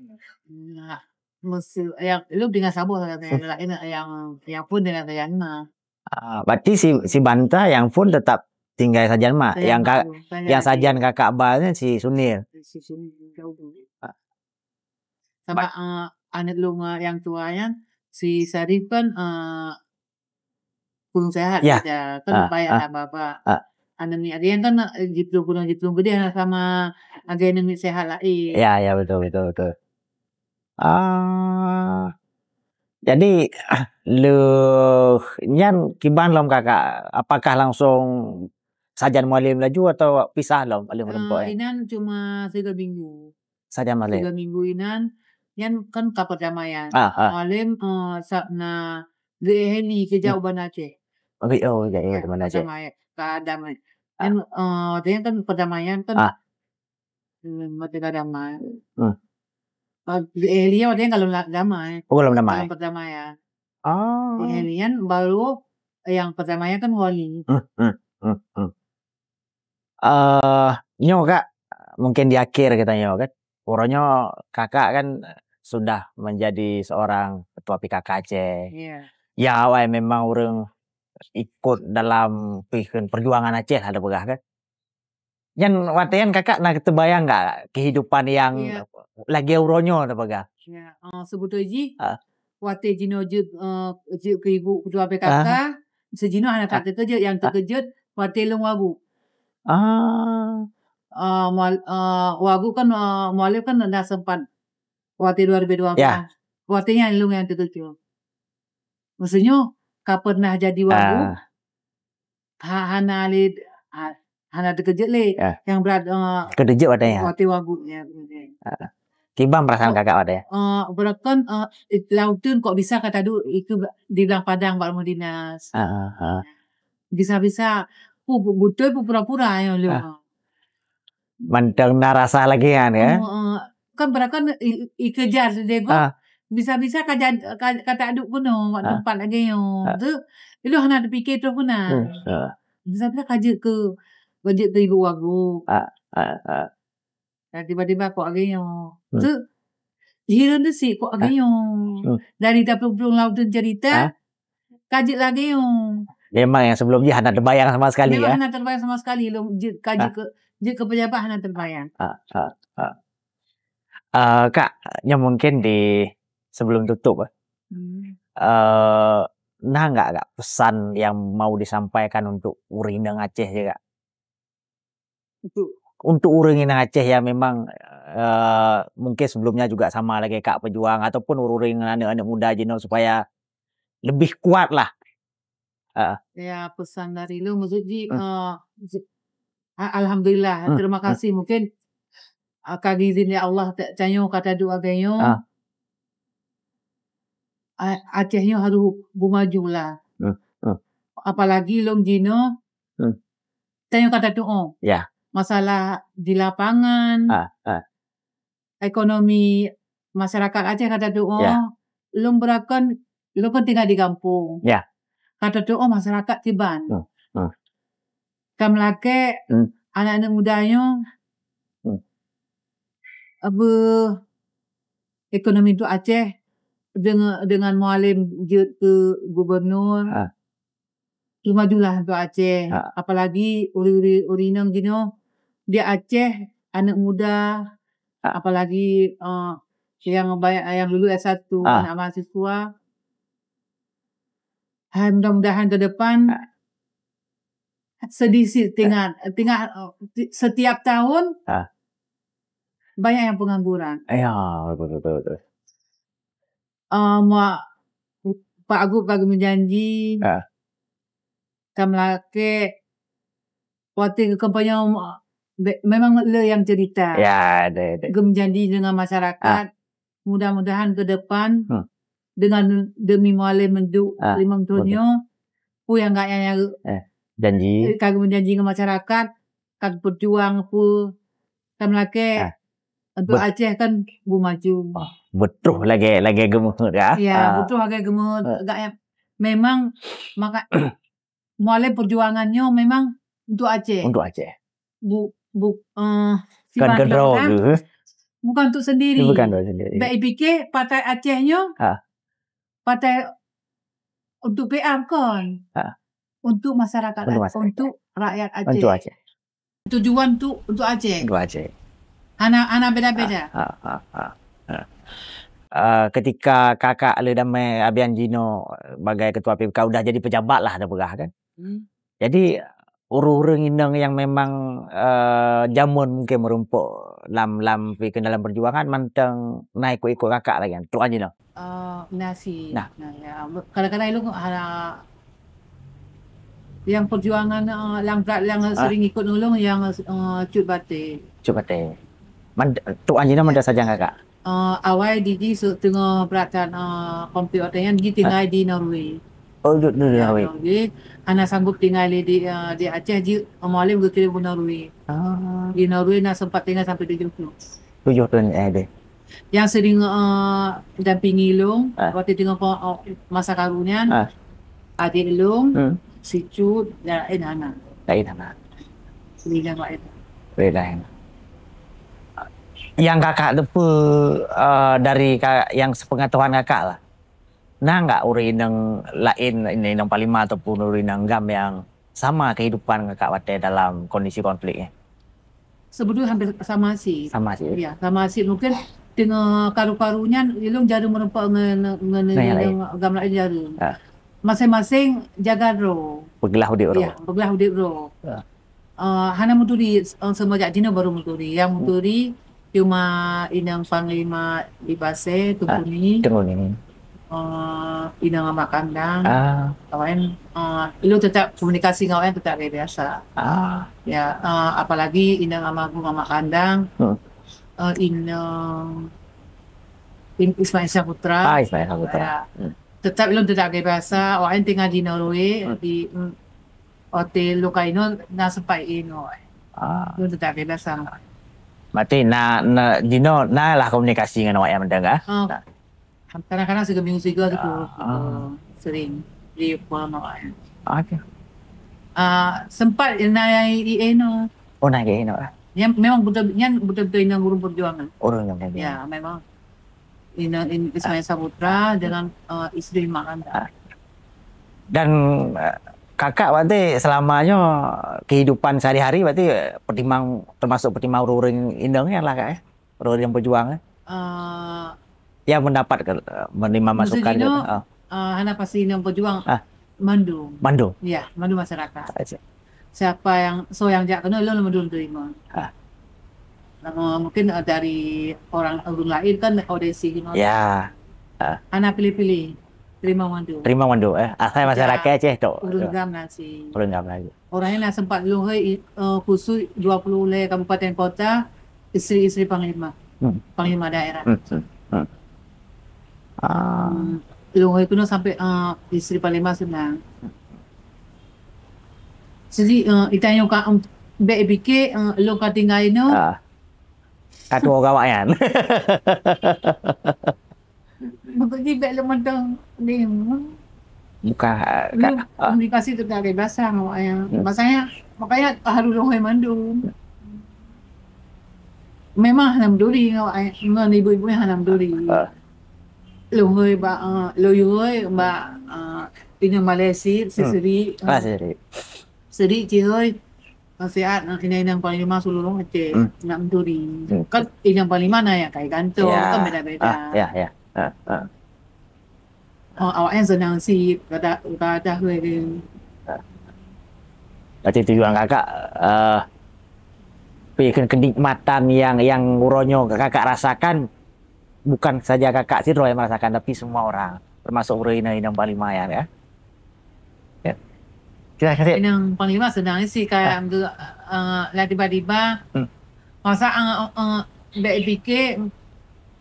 Nah, mesti, yang, lu dengan sabar lah, yang lain, yang, yang pun dengan sayang, nah. Ah, berarti si, si Banta yang pun tetap tinggai sajan mak. Sajan Yang ka-, mak, sajan yang adik. Sajan kakak ba ni si Sunil. Si Sunil, jauh dulu. Ah. Sama, Ba- eh, aneuk lôn, eh, yang tua nyan, si Sarif kan, eh, kurang sehat Ya. dia, kan Ah, payah ah. lah bapak. Ah. Aneuk ni, ada yang kan, eh, jiplueng gunong, jiplueng geudeh lah sama, ada yang ni sehat lah, eh. Ya, ya, betul, betul, betul. Ah. Jadi, leuh nyan kiban lom kakak, apakah langsung sajan mualim laju atau pisah lom, leuh Eh, meureumpok, eh? Inan cuma tiga minggu. Sajan mualim? Tiga minggu inan, nyan kan ka perdamaian. Ah, ah. Mualim, eh, sa-, na geuéh li keujak Hmm. u Banda Aceh. Oh, oh, ya, ya, Ka Banda Aceh. perdamai-, ka damai. Ah. Nyan, eh, dia kan perdamaian kan Ah. Hmm, merdeka damai. Hmm. Ah, eh, dia, dia kalau nak damai. Oh, kalau damai. Dalam perdamaian. Ah. Eh, nian baru yang perdamaian kan wali. Hmm, hmm, hmm, hmm. Eh, nyoe, Kak, mungkin di akhir kita nyoe, kan. Uroe nyoe kakak kan sudah menjadi seorang ketua P K K Aceh. Iya. Ya, awai memang ureueng ikut dalam pih-, perjuangan Aceh lah, ada peugah, kan. Nyan watèe nyan kakak na teubayang nggak kehidupan yang Iya. lagèe uroe nyoe teupeugah? Ya, eh, sebetulnya jih, Ah. watèe jinoe jeuet, eh, jeuet keu ibu ketua P K K, Ah. sejinoe hana Ah. tak teukeujot, yang Ah. teukeujot watèe lôn wagub. Ah. Eh, mual-, eh, wagub kan, eh, mualim kan dah sempat watèe dua ribu dua belas. Ya. Watèe nyan lôn nyang teukeujot. Maksudnya, ka pernah jadi wagub, Ah. ha-, hana lé, ha-, hana teukeujot lé. Ya. Yang berat, eh, Keudeuh jeuet watèe nyan. Watèe wagub, ya, kemudian. Ah. Kiban perasaan Oh, kakak watèe nyan? Eh, beureukan, eh, it-, lautun kok bisa ka taduek itu ba-, di blang padang bak rumoh dinas. Ah, ah, ah. Bisa-bisa, oh, bu-, beutôi pura-pura ya, lé. Ah. Mantong na rasa lagèe nyan, ya? Oh, eh, kan beureukan i-, ikejar sideh gob. Ah. Bisa-bisa ka jad-, ka, ka taduek keunoe, bak Ah. teumpat lagèe nyoe. Ah. Tu, ilôn hana teupike troh keunan. Hmm, ah. Bisa-bisa ka jeuet keu, ka jeuet keu ibu wagub. Ah, ah, ah. Dan tiba-tiba kok lagèe nyoe. Hmm. Tu, hireuen teuh sit kok lagèe Ah. nyoe. Hmm. Dari taplueng-plueng lautun cerita, Ah. ka jeuet lagèe nyoe. Memang yang sebelum jih hana teubayang sama sekali, Memang ya? hana teubayang sama sekali lôn jeuet ka Ah. jeuet keu, jeuet keu pejabat hana teubayang. Ah, ah, ah. Eh, Kak, nyoe mungkin di sebelum tutup, eh. Hmm. Eh, na nggak, Kak, pesan yang mau disampaikan untuk ureueng inong Aceh je, Kak? Untuk Untuk ureueng inong Aceh yang memang, eh, mungkin sebelumnya juga sama lagèe Kak pejuang ataupun ureueng aneuk-aneuk muda jinoe supaya lebih kuat lah. Heeh. Ya, pesan dari lôn, maksud jih, Hmm. eh, ji-, a-, alhamdulillah, Hmm, terima hmm. kasih. Mungkin, ah, ka geuzin lé Allah ta-, tanyoe ka taduek lagèe nyoe. Ah. A-, Aceh nyoe harôh beumaju lah. Hmm, hmm. Apalagi lôn jinoe, Hmm. tanyoe ka tatu'oh. Ya. Masalah di lapangan, Ah, ah. ekonomi masyarakat Aceh ka tatu'oh, Ya. lôn beureukan, lôn kan tinggai di gampông. Ya. Ka tatu'oh masyarakat kiban. Hmm, hmm. Ka meulakèe Hmm. aneuk-aneuk muda nyoe, Hmm. beu ekonomi untuk Aceh dengan, dengan mualim jeuet keu gubernur. Ah. Leumajulah untuk Aceh. Ha. Apalagi ureueng-ureueng, ureueng inong jinoe di Aceh, aneuk muda, Ha. apalagi, eh, yang banyak yang lulus S satu, Ha. anak mahasiswa. Hai, mudah-mudahan ke depan Ha. sedih sih, teuingat, teuingat, eh, ti-, setiap tahun Ah. banyak yang pengangguran. Ya, betul, betul, betul. Eh, ma-, Pak Agup ka geumejanji, Ah. ka meulakée, watée geukampanye, be-, memang le yang cerita. Ya, ada, ada. Geumejanji dengan masyarakat, Ah. mudah-mudahan ke depan, Hmm. dengan demi Mualem Menduk Ah, limong thon betul. nyoe, peue nyang gak nyang Eh, janji. Ka geumejanji ngon masyarakat, ka geupeurjuang peue, ka meulakée Ah. untuk Bet- Aceh kan beumaju. Oh, beutôh lagée, lagée geumeuheuet ya. Ya, Ah. beutôh lagée geumeuheuet. Ah. Gak nyang memang maka Mualem perjuangan nyoe memang untuk Aceh. Untuk Aceh. Bu-, bu-, eh, Kan siban keudroe geuh. Bukan untuk sendiri. Bukan untuk sendiri. Bak ipike partai Aceh nyoe, Ha. partai untuk P A bukan. Ha. Untuk masyarakat, Untuk masyarakat. Untuk rakyat Aceh. Untuk Aceh. Tujuan tu untuk Aceh. Untuk Aceh. Hana, hana beda-beda. Ha, ha, ha, ha. Eh, ketika kakak le damai Abian Jino sebagai ketua P P K udah jadi pejabat lah dah peugah kan. Hmm. Jadi ureuëng-ureuëng inong yang memang, eh, jameun mungkin meurumpok lam, lam, dalam perjuangan mantong na ikut-ikut kakak lagi kan. Tuan Jino. Eh, nasi. Nah. Nah, ya. Kadang-kadang ilong ada yang perjuangan, eh, yang berat yang Ah. sering ikut nulung yang, eh, Cut Batik. Cut Batik. Man, Tuan Jino mana saja kakak? Eh, awai di ji su-, teungoh brat dan, eh, konflik watée nyan ji tinggai di Norway. Oh, duduk di Ya, Norway. Norway. Hana sanggup tinggai di, eh, di Aceh ji, eh, Mualem geukirim ke Norway. Ah. Di Norway na sempat tinggai sampai tujuh tahun. Tujuh tahun, eh, deh. Yang sering, eh, dampingi ilong, Ah. waktu teungoh ko-, eh, masa karu nyan, Ah. adik ilong, Hmm. si Cut, dan lain anak. Lain anak. Sering yang lain. Lain anak. Yang kakak tu pun, eh, dari ka-, yang sepengetahuan kakak lah. Na enggak ureuëng inong lain, inong panglima ataupun ureuëng inong GAM yang sama kehidupan kakak watée dalam kondisi konflik ni? Sebetulnya hampir sama sih. Sama sih. Ya, sama sih. Mungkin teungoh karu-karu nyan ilong jareung meureumpok ngon, ngon, Ngon yang lain. ngon GAM lain jareung. Ah. Masing-masing jaga droe. Peuglah udeb droe. Ya, peuglah udeb droe. Ah. Eh, hana meuturi, eh, semenjak jinoe baru meuturi. Yang Hmm. meuturi cuma inong panglima di Basée, Ah, Teungku Ni. Teungku Ni. Eh, inong Amak Kandang. Ah. Awaknyan, eh, ilong tetap komunikasi ngon awaknyan tetap kayak biasa. Ah. Ya, eh, apalagi inong almarhum Amak Kandang. Hmm. Eh, inong, in-, Ismail Saputra. Ah, Ismail Saputra. Ya. Hmm. Tetap ilong tetap kayak biasa. Awaknyan tinggal di Norway, Hmm. di, mm, hotel lokal inoe na sempat inoe. Ah. Ilong tetap kayak biasa. Berarti na, na, jinoe na lah komunikasi ngon awaknyan mantong kah? Ah. Nah. Kadang-kadang siga minggu siga tu, Ah. Sering di Pulau Mawar. Okey. Ah, sempat na yang i eno. Oh, na yang eno lah. Yang memang betul, yang betul-betul inong ureuëng perjuangan. Ureuëng yang Ya, memang. Ina, in, Ismail Saputra dengan, eh, isteri Mak Kandang. Ah. Dan, eh, kakak berarti selamanya kehidupan sehari-hari berarti, eh, pertimbang, termasuk pertimbang ureuëng inong nyan lah, Kak, eh? Ureuëng yang berjuang, eh? Eh, Yang mendapat ke, eh, menerima masa masukan ke, jinoe, ah. eh, hana pasti inong berjuang. Ah. Mandum. Mandum? Ya, mandum masyarakat. I see. Siapa yang, so yang jak kena, lôn mandum terima. Ah. Nama mungkin, eh, dari orang, orang lain kan, audisi, you know. Ya. Ah. Hana pilih-pilih. Terima mandum. Terima mandum, eh. Asai masyarakat Aceh tu. Ureuëng GAM nasi. Ureuëng GAM nasi. Orangnya na sempat lôn hai, eh, khusus dua puluh lé kabupaten kota, isteri-isteri panglima. Hmm. Panglima daerah. Hmm, hmm, hmm. Ah. Hmm, lôn hai keunoe sampai, eh, isteri panglima senang. Jadi, eh, itanyong ka, em, bek bike, eh, lôn ka tinggai inoe. Ah. Ka tuwo gawak nyan. Untuk jih bek lôn mantong ni. Bukan, eh, Lôn ka, ah. komunikasi tu dari bahasa awaknyan. Hmm. Makanya, makanya harus lôn hai mandum. Memang hana meuduri ngon awaknyan, ngon ibu-ibu nyan hana meuduri. Ah. Lôn hai bak, eh, lôn hai bak, eh, inong Malaysia, Hmm. sisiri, Ah, eh, sisiri. siri cihoi. Nasihat, eh, inong-inong panglima seluruh Aceh, Hmm. nak meuduri. Hmm. Kan inong panglima na yang kai gantung, Ya. kan beda-beda. Ah, ya, ya. Ah, ah. Oh, awaknyan senang sit, kada, kada weh. Ah. Berarti tujuan kakak, eh, pi-, ke-, kenikmatan yang, yang uroe nyoe kakak rasakan, bukan saja kakak sidroe yang merasakan, tapi semua orang, termasuk ureueng inong-inong Panglima nyan, ya. Ya. Terima kasih. Inong Panglima seunang sih, kayak, eh, lah tiba-tiba, hmm, masa, eh, eh, bèk pikir,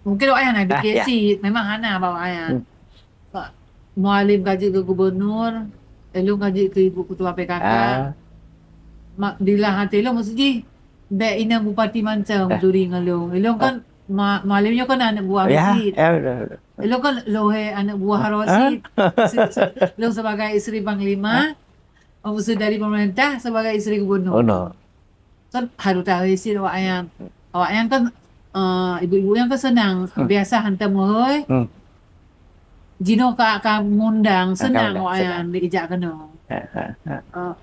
mungkin awak nyan pikir, ah, ya, sih, memang hana bak awak nyan. Hmm. Pak Mualem ka jeuet keu gubernur, ilôn ka jeuet keu ibu ketua P K K. Ah. Mak, di lam até lôn, maksud jih, bèk inong bupati mantong, ah, peuduli ngon lôn. Ilôn kan, ah, Ma-, Mualem nyoe kan aneuk buah, ya, Rashid. Ya, betul, betul. Ilôn kan lheueh aneuk buah, ah, Rashid. Se-, se-, lôn sebagai isteri panglima, ah, maksud dari pemerintah sebagai isteri gubernur. Oh, no. Kan harôh tahu isin awak nyan. Awak nyan kan, eh, ibu-ibu nyan kan seunang, hmm, biasa hantom meuhôi. Hmm. Jinoe ka, ka mundang, ah, seunang, ka mundang, awak nyan, seunang, diijak keunoe. Ha, ha, ha. Eh,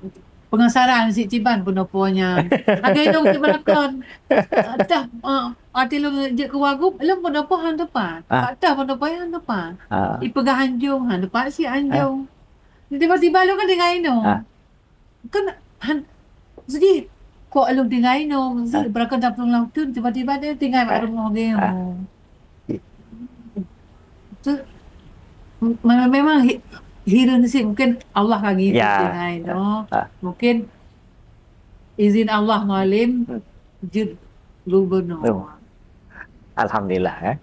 penasaran si Ciban pendopo nyan. Ada ilôn si beulakon. Dah, eh, até lôn jeuet keu wagub, ilôn pendopo han teupat. Ah. Dah pendopo han teupat. Ah. Ipeugah Anjong, han teupat si Anjong. Ah. Tiba-tiba lôn kan tinggai inoe. Ah. Kan han, sedih. Kok lôn tinggai inoe, sedih, ah, beurangkat dapur lam uteuen, tiba-tiba dia tinggai bak, ah, rumoh dia. Ah. Tu, me-, memang hi-, hireuen sih, mungkin Allah ka ngirim, ya, tinggai inoe. Ah. Mungkin izin Allah Mualem, hmm, jeuet gubernur. Betul. Alhamdulillah, eh.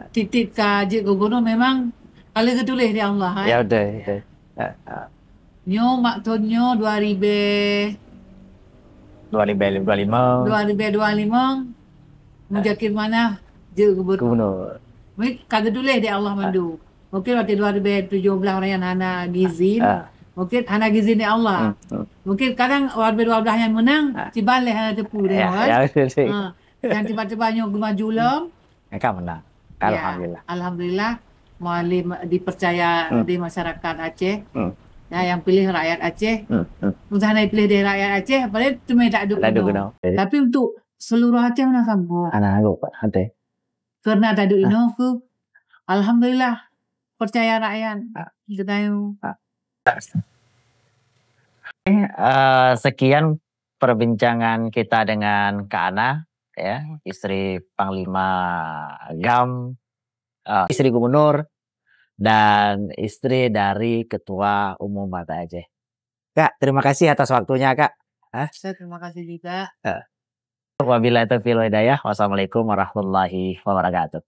Tiep-tiep ka jeuet gubernur memang ka lheueh geutuléh di Allah, eh. Ya, betul, betul. Ah, ah. Nyoe mak thon nyoe dua ribèe, dua ribèe dua lima. Dua ribèe dua lima, Muzakir Manaf jeuet gubernur. Gubernur. Mungkin ka geutuléh di Allah mandum. Mungkin watèe dua ribèe tujoh blah awak nyan hana geuizin. Ah. Mungkin hana geuizin di Allah. Hmm, hmm. Mungkin kadang dua ribèe dua blah nyan meunang, ah, Ciban lé hana teupeu deh, ya, kan? Ya, betul, betul. Ha. Nyang tiba-tiba nyoe geumaju lom. Ka meunang. Ya, alhamdulillah. Alhamdulillah, Mualem dipercaya, hmm, di masyarakat Aceh. Hmm. Ya, nyang piléh rakyat Aceh. Hmm, hmm. Meuseuti hana piléh di rakyat Aceh, padahai teumé tak duek keunoe. Tapi untuk seluruh Aceh hana sanggup. Hana sanggup, Pak. Hati. Karena tak duek, ah, inoe keuh, alhamdulillah, percaya rakyat. Ah. Geutanyoe. Ah. Eh, sekian perbincangan kita dengan Kak Ana, ya, istri Panglima GAM, eh, istri gubernur, dan istri dari Ketua Umum Partai Aceh. Kak, terima kasih atas waktunya, Kak. Hah? Saya terima kasih juga. Eh. Wabillahi taufiq wal hidayah. Wassalamualaikum warahmatullahi wabarakatuh.